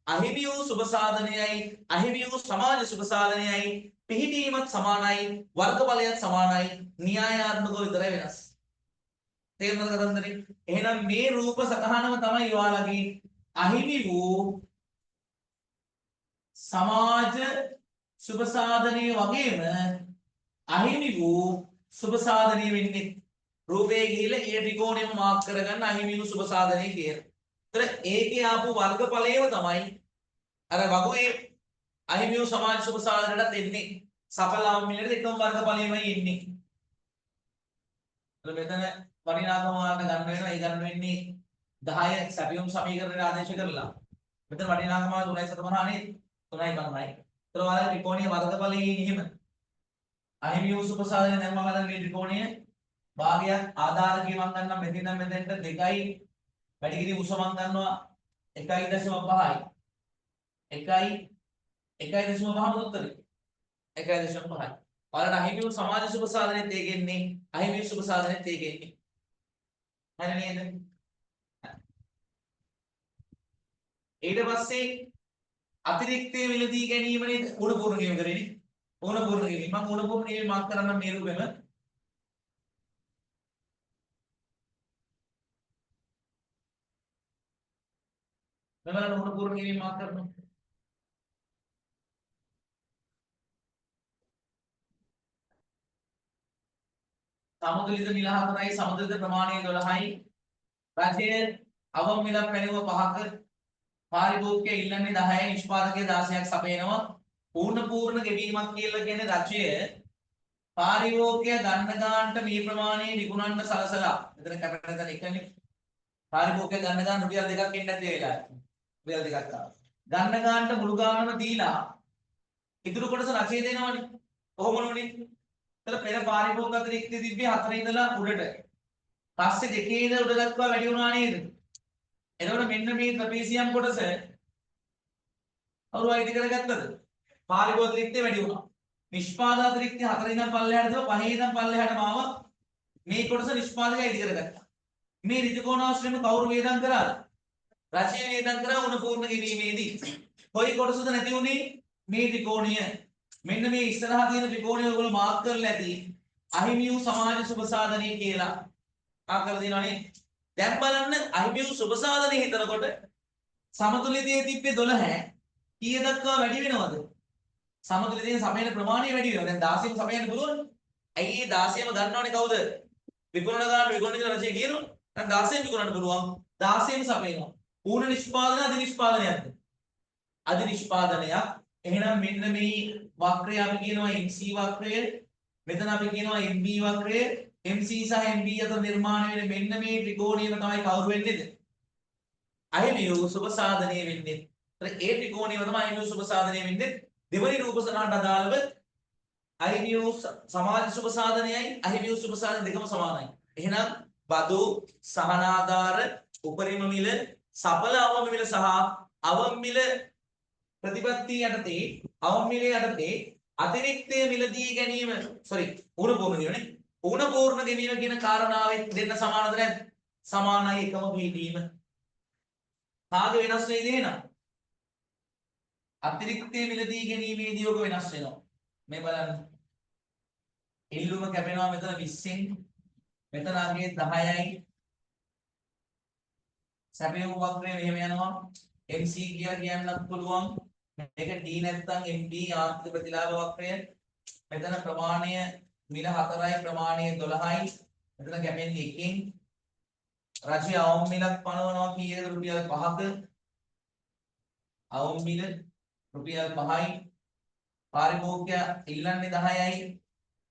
අහිමි වූ සුබ සාධනයයි අහිමි වූ සමාජ සුබ සාධනයයි පිහිටීමත් සමානයි වර්ගඵලයත් සමානයි න්‍යායාත්මකව විතරයි වෙනස්. තේරුණාද කතන්දරේ? එහෙනම් මේ රූප සටහනම තමයි ඔයාලගේ අහිමි වූ සමාජ සුබ සාධනය වගේම අහිමි වූ සුබ සාධනය වෙන්නේ. රූපේ ගිහිල්ලා ඒ ත්‍රිකෝණයම මාක් කරගන්න අහිමි වූ සුබ සාධනය කියලා. ඒතර ඒකේ ආපු වර්ගඵලයම තමයි අර වගුවේ අහිමි වූ සමාජ සුබ සාධනයටත් එන්නේ. සඵල අවම මිලට එකම වර්ගඵලයමයි එන්නේ. එතන මෙතන වටිනාකම ඔයාලට ගන්න වෙනවා. ඒ ගන්න වෙන්නේ 10 සැපයුම් සමීකරණයට ආදේශ කරලා. මෙතන වටිනාකම 3.75 නේද? 3.50යි. ඒතර ඔයාලා ත්‍රිකෝණීය වර්ගඵලයේ එහෙම අහිමි වූ සුබ සාධනය දැන් මම හදන මේ ත්‍රිකෝණය භාගයක් ආධාරකී මං ගන්නම් මෙතන ඉඳන් මෙතෙන්ට 2යි වැඩි කිරීම උස මං ගන්නවා 1.5යි 1යි 1.5ම උත්තරේ 1.5යි. ඔයාලට අහිමි වූ සමාජ සුබ සාධනෙත් ඒකෙන්නේ අහිමි වූ සුබ සාධනෙත් ඒකෙන්නේ. හරි නේද? ඊට පස්සේ අතිරික්තයේ මිලදී ගැනීම නේද? උණ පූර්ණ කිරීම කරන්නේ. උණ පූර්ණ කිරීම. මම උණ පූර්ණ කිරීම මාක් කරන්නම් මේ රූපෙම. මේ බලන්න උණ පූර්ණ කිරීම මාක් කරනවා. සමතුලිත මිල 4යි සමතුලිත ප්‍රමාණය 12යි. රජය අවම මිලක් පැනෙවුව 5ක පාරිභෝගිකයා ඉල්ලන්නේ 10යි නිෂ්පාදකයා 16ක් සපයනවා. පූර්ණ පූර්ණ ගෙවීමක් කියලා කියන්නේ රජය පාරිභෝගිකයා ගන්න ගානට මේ ප්‍රමාණය විකුණන්න සලසලා. මෙතන කැපෙන තැන එකනේ. පාරිභෝගිකයා ගන්න ගාන රුපියල් 2ක් එන්න ඇති ඒ වෙලාවේ. රුපියල් 2ක් ආවා. ගන්න ගානට මුළු ගානම දීලා ඉතුරු කොටස රජය දෙනවනේ. කොහොම නුනේ? එතන පෙර පාරිභෝගික අතිරික්තය තිබ්බේ 4 ඉඳලා උඩට. පස්සේ 2 ඉඳලා උඩ දක්වා වැඩි වුණා නේද? එතකොට මෙන්න මේ ට්‍රපීසියම් කොටස කවුරු අයිති කරගත්තද? පාරිභෝගික අතිරික්තය වැඩි වුණා. නිෂ්පාදන අතිරික්තය 4 ඉඳන් පල්ලෙහාට දාලා 5 ඉඳන් පල්ලෙහාටම ආවා. මේ කොටස නිෂ්පාදකයා අයිති කරගත්තා. මේ ඍජුකෝණාශ්‍රයම කවුරු වේදම් කරාද? රජය වේදම් කරා උණ පූර්ණ කිරීමේදී. කොයි කොටසද නැති වුණේ? මේ ත්‍රිකෝණය. මෙන්න මේ ඉස්සරහා තියෙන ත්‍රිකෝණය ඔයගොල්ලෝ මාක් කරලා ඇති. අහිමි වූ සමාජ සුබ සාධනය කියලා. මාක් කරලා තියෙනවා නේ. දැන් බලන්න අහිමි වූ සුබ සාධනය හිතනකොට සමතුලිතයේ තිබ්බේ 12 කීය දක්වා වැඩි වෙනවද? සමතුලිතයෙන් සපයන ප්‍රමාණය වැඩි වෙනවා. දැන් 16ම සපයන්න පුළුවන්. ඇයි ඒ 16ම ගන්නවනේ කවුද? විකුණන ගානට විකුණන කියලා රජය කියනවා. දැන් 16න් විකුණන්න පුළුවන්. 16ම සපයනවා. ඌන නිෂ්පාදන අධි නිෂ්පාදනයක්ද? අධි නිෂ්පාදනයක්. එහෙනම් මෙන්න මේ වක්‍රය අපි කියනවා MC වක්‍රය. මෙතන අපි කියනවා MB වක්‍රය. MC සහ MB අතර නිර්මාණය වෙන මෙන්න මේ ත්‍රිකෝණයම තමයි කවුරු වෙන්නේද? අහිමි වූ සුබ සාධනය වෙන්නේ. ඒතර ඒ ත්‍රිකෝණයම තමයි අහිමි වූ සුබ සාධනය වෙන්නේ. දෙවනි රූප සටහනට අදාළව අහිමි වූ සමාජ සුබ සාධනයයි අහිමි වූ සුබ සාධන දෙකම සමානයි. එහෙනම් බදු, සහනාධාර, උපරිම මිල, සඵල අවම මිල සහ අවම මිල ප්‍රතිපත්ති යටතේ අවම මිල යටතේ අතිරික්තය මිලදී ගැනීම, සෝරි, ඌන පූර්ණ ගෙවීමනේ. ඌන පූර්ණ ගෙවීම කියන කාරණාවෙත් දෙන්න සමානද නැද්ද? සමානයි, එකම පිහිටීම. කාගේ වෙනස් වෙයිද එහෙනම්? අතිරික්තය මිලදී ගැනීමේදී ඔක වෙනස් වෙනවා. මේ බලන්න. ඉල්ලුම කැපෙනවා මෙතන 20න්. මෙතන අගේ 10යි. සැපයුම් වක්‍රය මෙහෙම යනවා. MC කියලා කියන්නත් පුළුවන්. මේක D නැත්තම් MB ආර්ථික ප්‍රතිලාභ වක්‍රය. මෙතන ප්‍රමාණය මිල 4යි, ප්‍රමාණය 12යි. මෙතන කැපෙන්නේ එකෙන්. රජය අවම මිලක් පනවනවා කීයද? රුපියල් 5ක. අවම මිල රුපියල් 5යි. පාරිභෝගිකයා ඉල්ලන්නේ 10යි.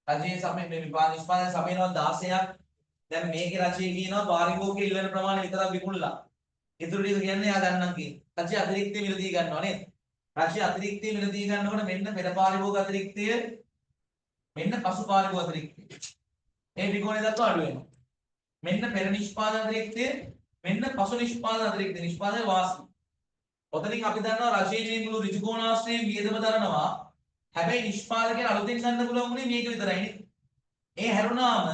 රජයේ සපය මේ නිෂ්පාදනය සපයනවා 16ක්. දැන් මේකේ රජය කියනවා පාරිභෝගිකයා ඉල්ලන ප්‍රමාණය විතරක් විකුණලා. ඉතුරු ටික කියන්නේ එයා ගන්නම් කියන. රජය අතිරික්තය මිලදී ගන්නවා නේද? රජය අතිරික්තය මිලදී ගන්නකොට මෙන්න පෙර පාරිභෝග අතිරික්තය, මෙන්න පසු පාරිභෝග අතිරික්තය. මේ ත්‍රිකෝණය දක්වා අඩු වෙනවා. මෙන්න පෙර නිෂ්පාදන අතිරික්තය, මෙන්න පසු නිෂ්පාදන අතිරික්තය, නිෂ්පාදන වාසි. ඔතනින් අපි දන්නවා රජයේ මේ මුළු ඍජුකෝණාශ්‍රයෙන් වියදම දරනවා. හැබැයි නිෂ්පාදකයන් අලුතෙන් ගන්න පුළුවන් වුණේ මේක විතරයිනේ. ඒ හැරුණාම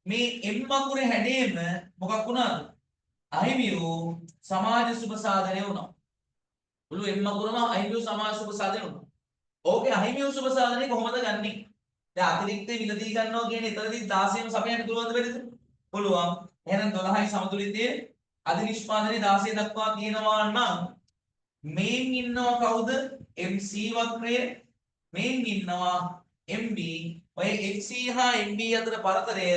මේ එම් අකුරේ හැඩේම මොකක් වුණාද? අහිමි වූ සමාජ සුබ සාධනය වුණා. මුළු එම් අකුරම අහිමි වූ සමාජ සුබ සාධනය වුණා. ඕකේ අහිමි වූ සුබ සාධනය කොහොමද ගන්නෙ? දැන් අතිරික්තේ මිලදී ගන්නවා කියන්නේ එතනදී 16ම සපයන්න පුළුවන්ද බැරිද? පුළුවන්. එහෙනම් 12යි සමතුලිතයේ අධි නිෂ්පාදනයේ 16 දක්වා තියෙනවා නම් මේන් ඉන්නවා කවුද? MC වක්‍රය. මේන් ඉන්නවා MB. ඔය MC හා MB අතර පරතරය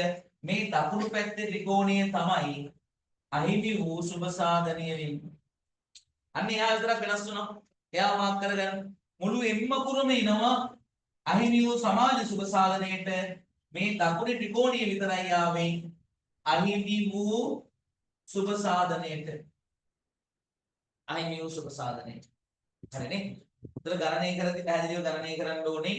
මේ දකුණු පැත්තේ ත්‍රිකෝණය තමයි අහිමි වූ සුබ සාධනය වෙන්නේ. අන්න එයා විතරක් වෙනස් වුණා. එයා මාක් කරගන්න. මුළු එම් අකුරම එනවා අහිමි වූ සමාජ සුබ සාධනයට. මේ දකුණේ ත්‍රිකෝණය විතරයි ආවේ අහිමි වූ සුබ සාධනයට. අහිමි වූ සුබ සාධනයට. හරිනේ? උතර ගණනය කරද්දී පැහැදිලිව ගණනය කරන්න ඕනේ.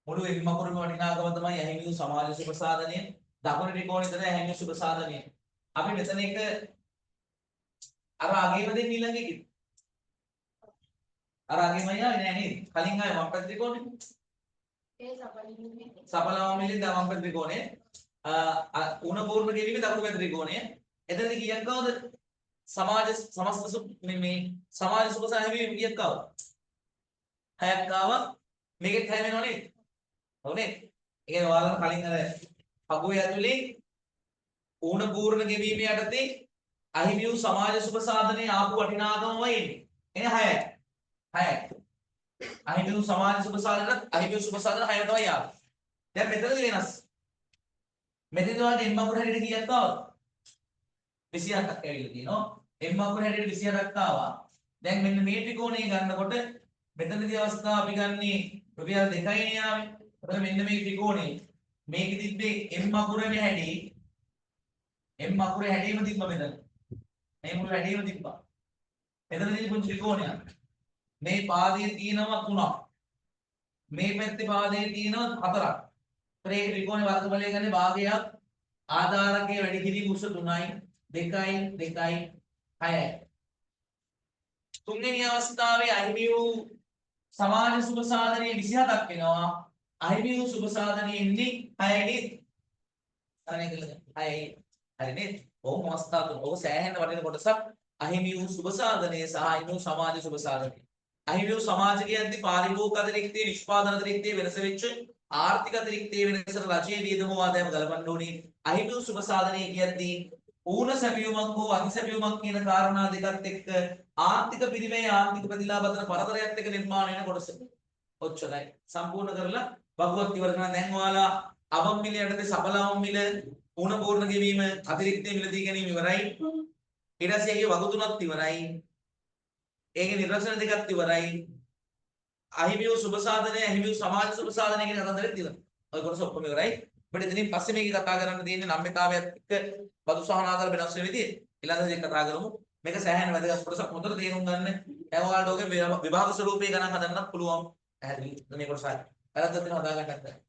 මුළු එම් අකුරම වටිනාකම තමයි අහිමි වූ සමාජ සුබ සාධනය. දකුණු ත්‍රිකෝණය තමයි අහිමි වූ සුබ සාධනය. අපි මෙතන එක අර අගේම දෙන්න ඊළඟ එකේ. අර අගේමයි ආවේ නෑ නේද? කලින් ආවේ වම් පැත්ත ත්‍රිකෝණේ. සඵලවම මිලින් වම් පැත්ත ත්‍රිකෝණය. ඌන පූර්ණ ගෙවීමේ දකුණු පැත්ත ත්‍රිකෝණය. එතනදී කීයක් ආවද? සමාජ සමස්ත මේ මේ සමාජ සුබ සාධනය කීයක් ආවද? 6ක් ආවා. මේකෙත් 6 වෙනව නේද? ඔව් නේද? ඒ කියන්නේ ඔයාලා කලින් අර පගුවේ ඇතුලේ ඌන පූර්ණ ගෙවීම යටතේ අහිමි වූ සමාජ සුබ සාධනයේ ආපු වටිනාකමමයි එන්නේ. එන්නේ 6යි. 6යි. අහිමි වූ සමාජ සුබ සාධනත් අහිමි වූ සුබ සාධන 6 තමයි ආවේ. දැන් මෙතනදී වෙනස්. මෙතනදී ඔයාලට එම් අකුර හැටියට කීයක් ආවද? 27ක් ඇවිල්ලා තියෙනවා. එම් අකුර හැටියට 27ක් ආවා. දැන් මෙන්න මේ ත්‍රිකෝණය ගන්නකොට මෙතනදී අවස්ථාව අපි ගන්නේ රුපියල් 2යි නේ ආවේ. එතකොට මෙන්න මේ ත්‍රිකෝණය මේකෙ තිබ්බේ එම් අකුරේ හැටි, එම් අකුරේ හැඩේම තිබ්බ මෙතන. මේ මුළු හැඩේම තිබ්බා. මෙතන තියෙන පුංචි ත්‍රිකෝණයක්. මේ පාදයේ තියෙනවා තුනක්. මේ පැත්තේ පාදයේ තියෙනවා හතරක්. ඒතර ඒක ත්‍රිකෝණේ වර්ග බලය ගන්නේ භාගයක් ආධාරකයේ වැඩි කිරීම උස 3යි 2යි 2යි 6යි. තුන්වෙනි අවස්ථාවේ අහිමි වූ සමාජ සුබ සාධනයේ 27ක් වෙනවා. අහිමි වූ සුබ සාධනයේ එන්නේ 6යි නේද? ගණනය කළා 6යි. හරි නේද? ඔහොම අවස්ථා තුන. ඔක සෑහෙන වටින කොටසක් අහිමි වූ සුබ සාධනය සහ අහිමි වූ සමාජ සුබ සාධනය. අහිමි වූ සමාජ කියද්දි පාරිභෝගික අතිරික්තයේ නිෂ්පාදන අතිරික්තයේ වෙනස වෙච්ච ආර්ථික අතිරික්තයේ වෙනසට රජයේ වියදම ආදායම ගලපන්න ඕනේ. අහිමි වූ සුබ සාධනය කියද්දි ඌන සැපයුමක් හෝ අධි සැපයුමක් කියන කාරණා දෙකත් එක්ක ආර්ථික පිරිවැය ආර්ථික ප්‍රතිලාභ අතර පරතරයත් එක්ක නිර්මාණය වෙන කොටස. ඔච්චරයි. සම්පූර්ණ කරලා වගුවත් ඉවර කරනවා. දැන් ඔයාලා අවම මිල යටතේ සබල අවම මිල, ඌණ පූර්ණ ගෙවීම, අතිරික්ත මිලදී ගැනීම ඉවරයි. ඊට පස්සේ ඒකේ වගු තුනක් ඉවරයි. ඒකේ නිර්වචන දෙකක් ඉවරයි. අහිමි වූ සුබ සාධනය, අහිමි වූ සමාජ සුබ සාධනය කියන කතන්දරෙත් ඉවරයි. ඔය කොටස ඔක්කොම ඉවරයි. අපිට එතනින් පස්සේ මේක කතා කරන්න තියෙන්නේ නම්‍යතාවයත් එක්ක බදු සහන ආධාර වෙනස් වෙන විදිය. ඊළඟ දේ කතා කරමු. මේක සෑහෙන වැදගත් කොටසක්. හොඳට තේරුම් ගන්න. දැන් ඔයාලට ඔකේ විභාග ස්වරූපේ ගණන් හදන්නත් පුළුවන්. පැහැදිලි. මේ කොටස හරි. වැරද්දක් තියෙනවා හදා ගන්නත් බැහැ.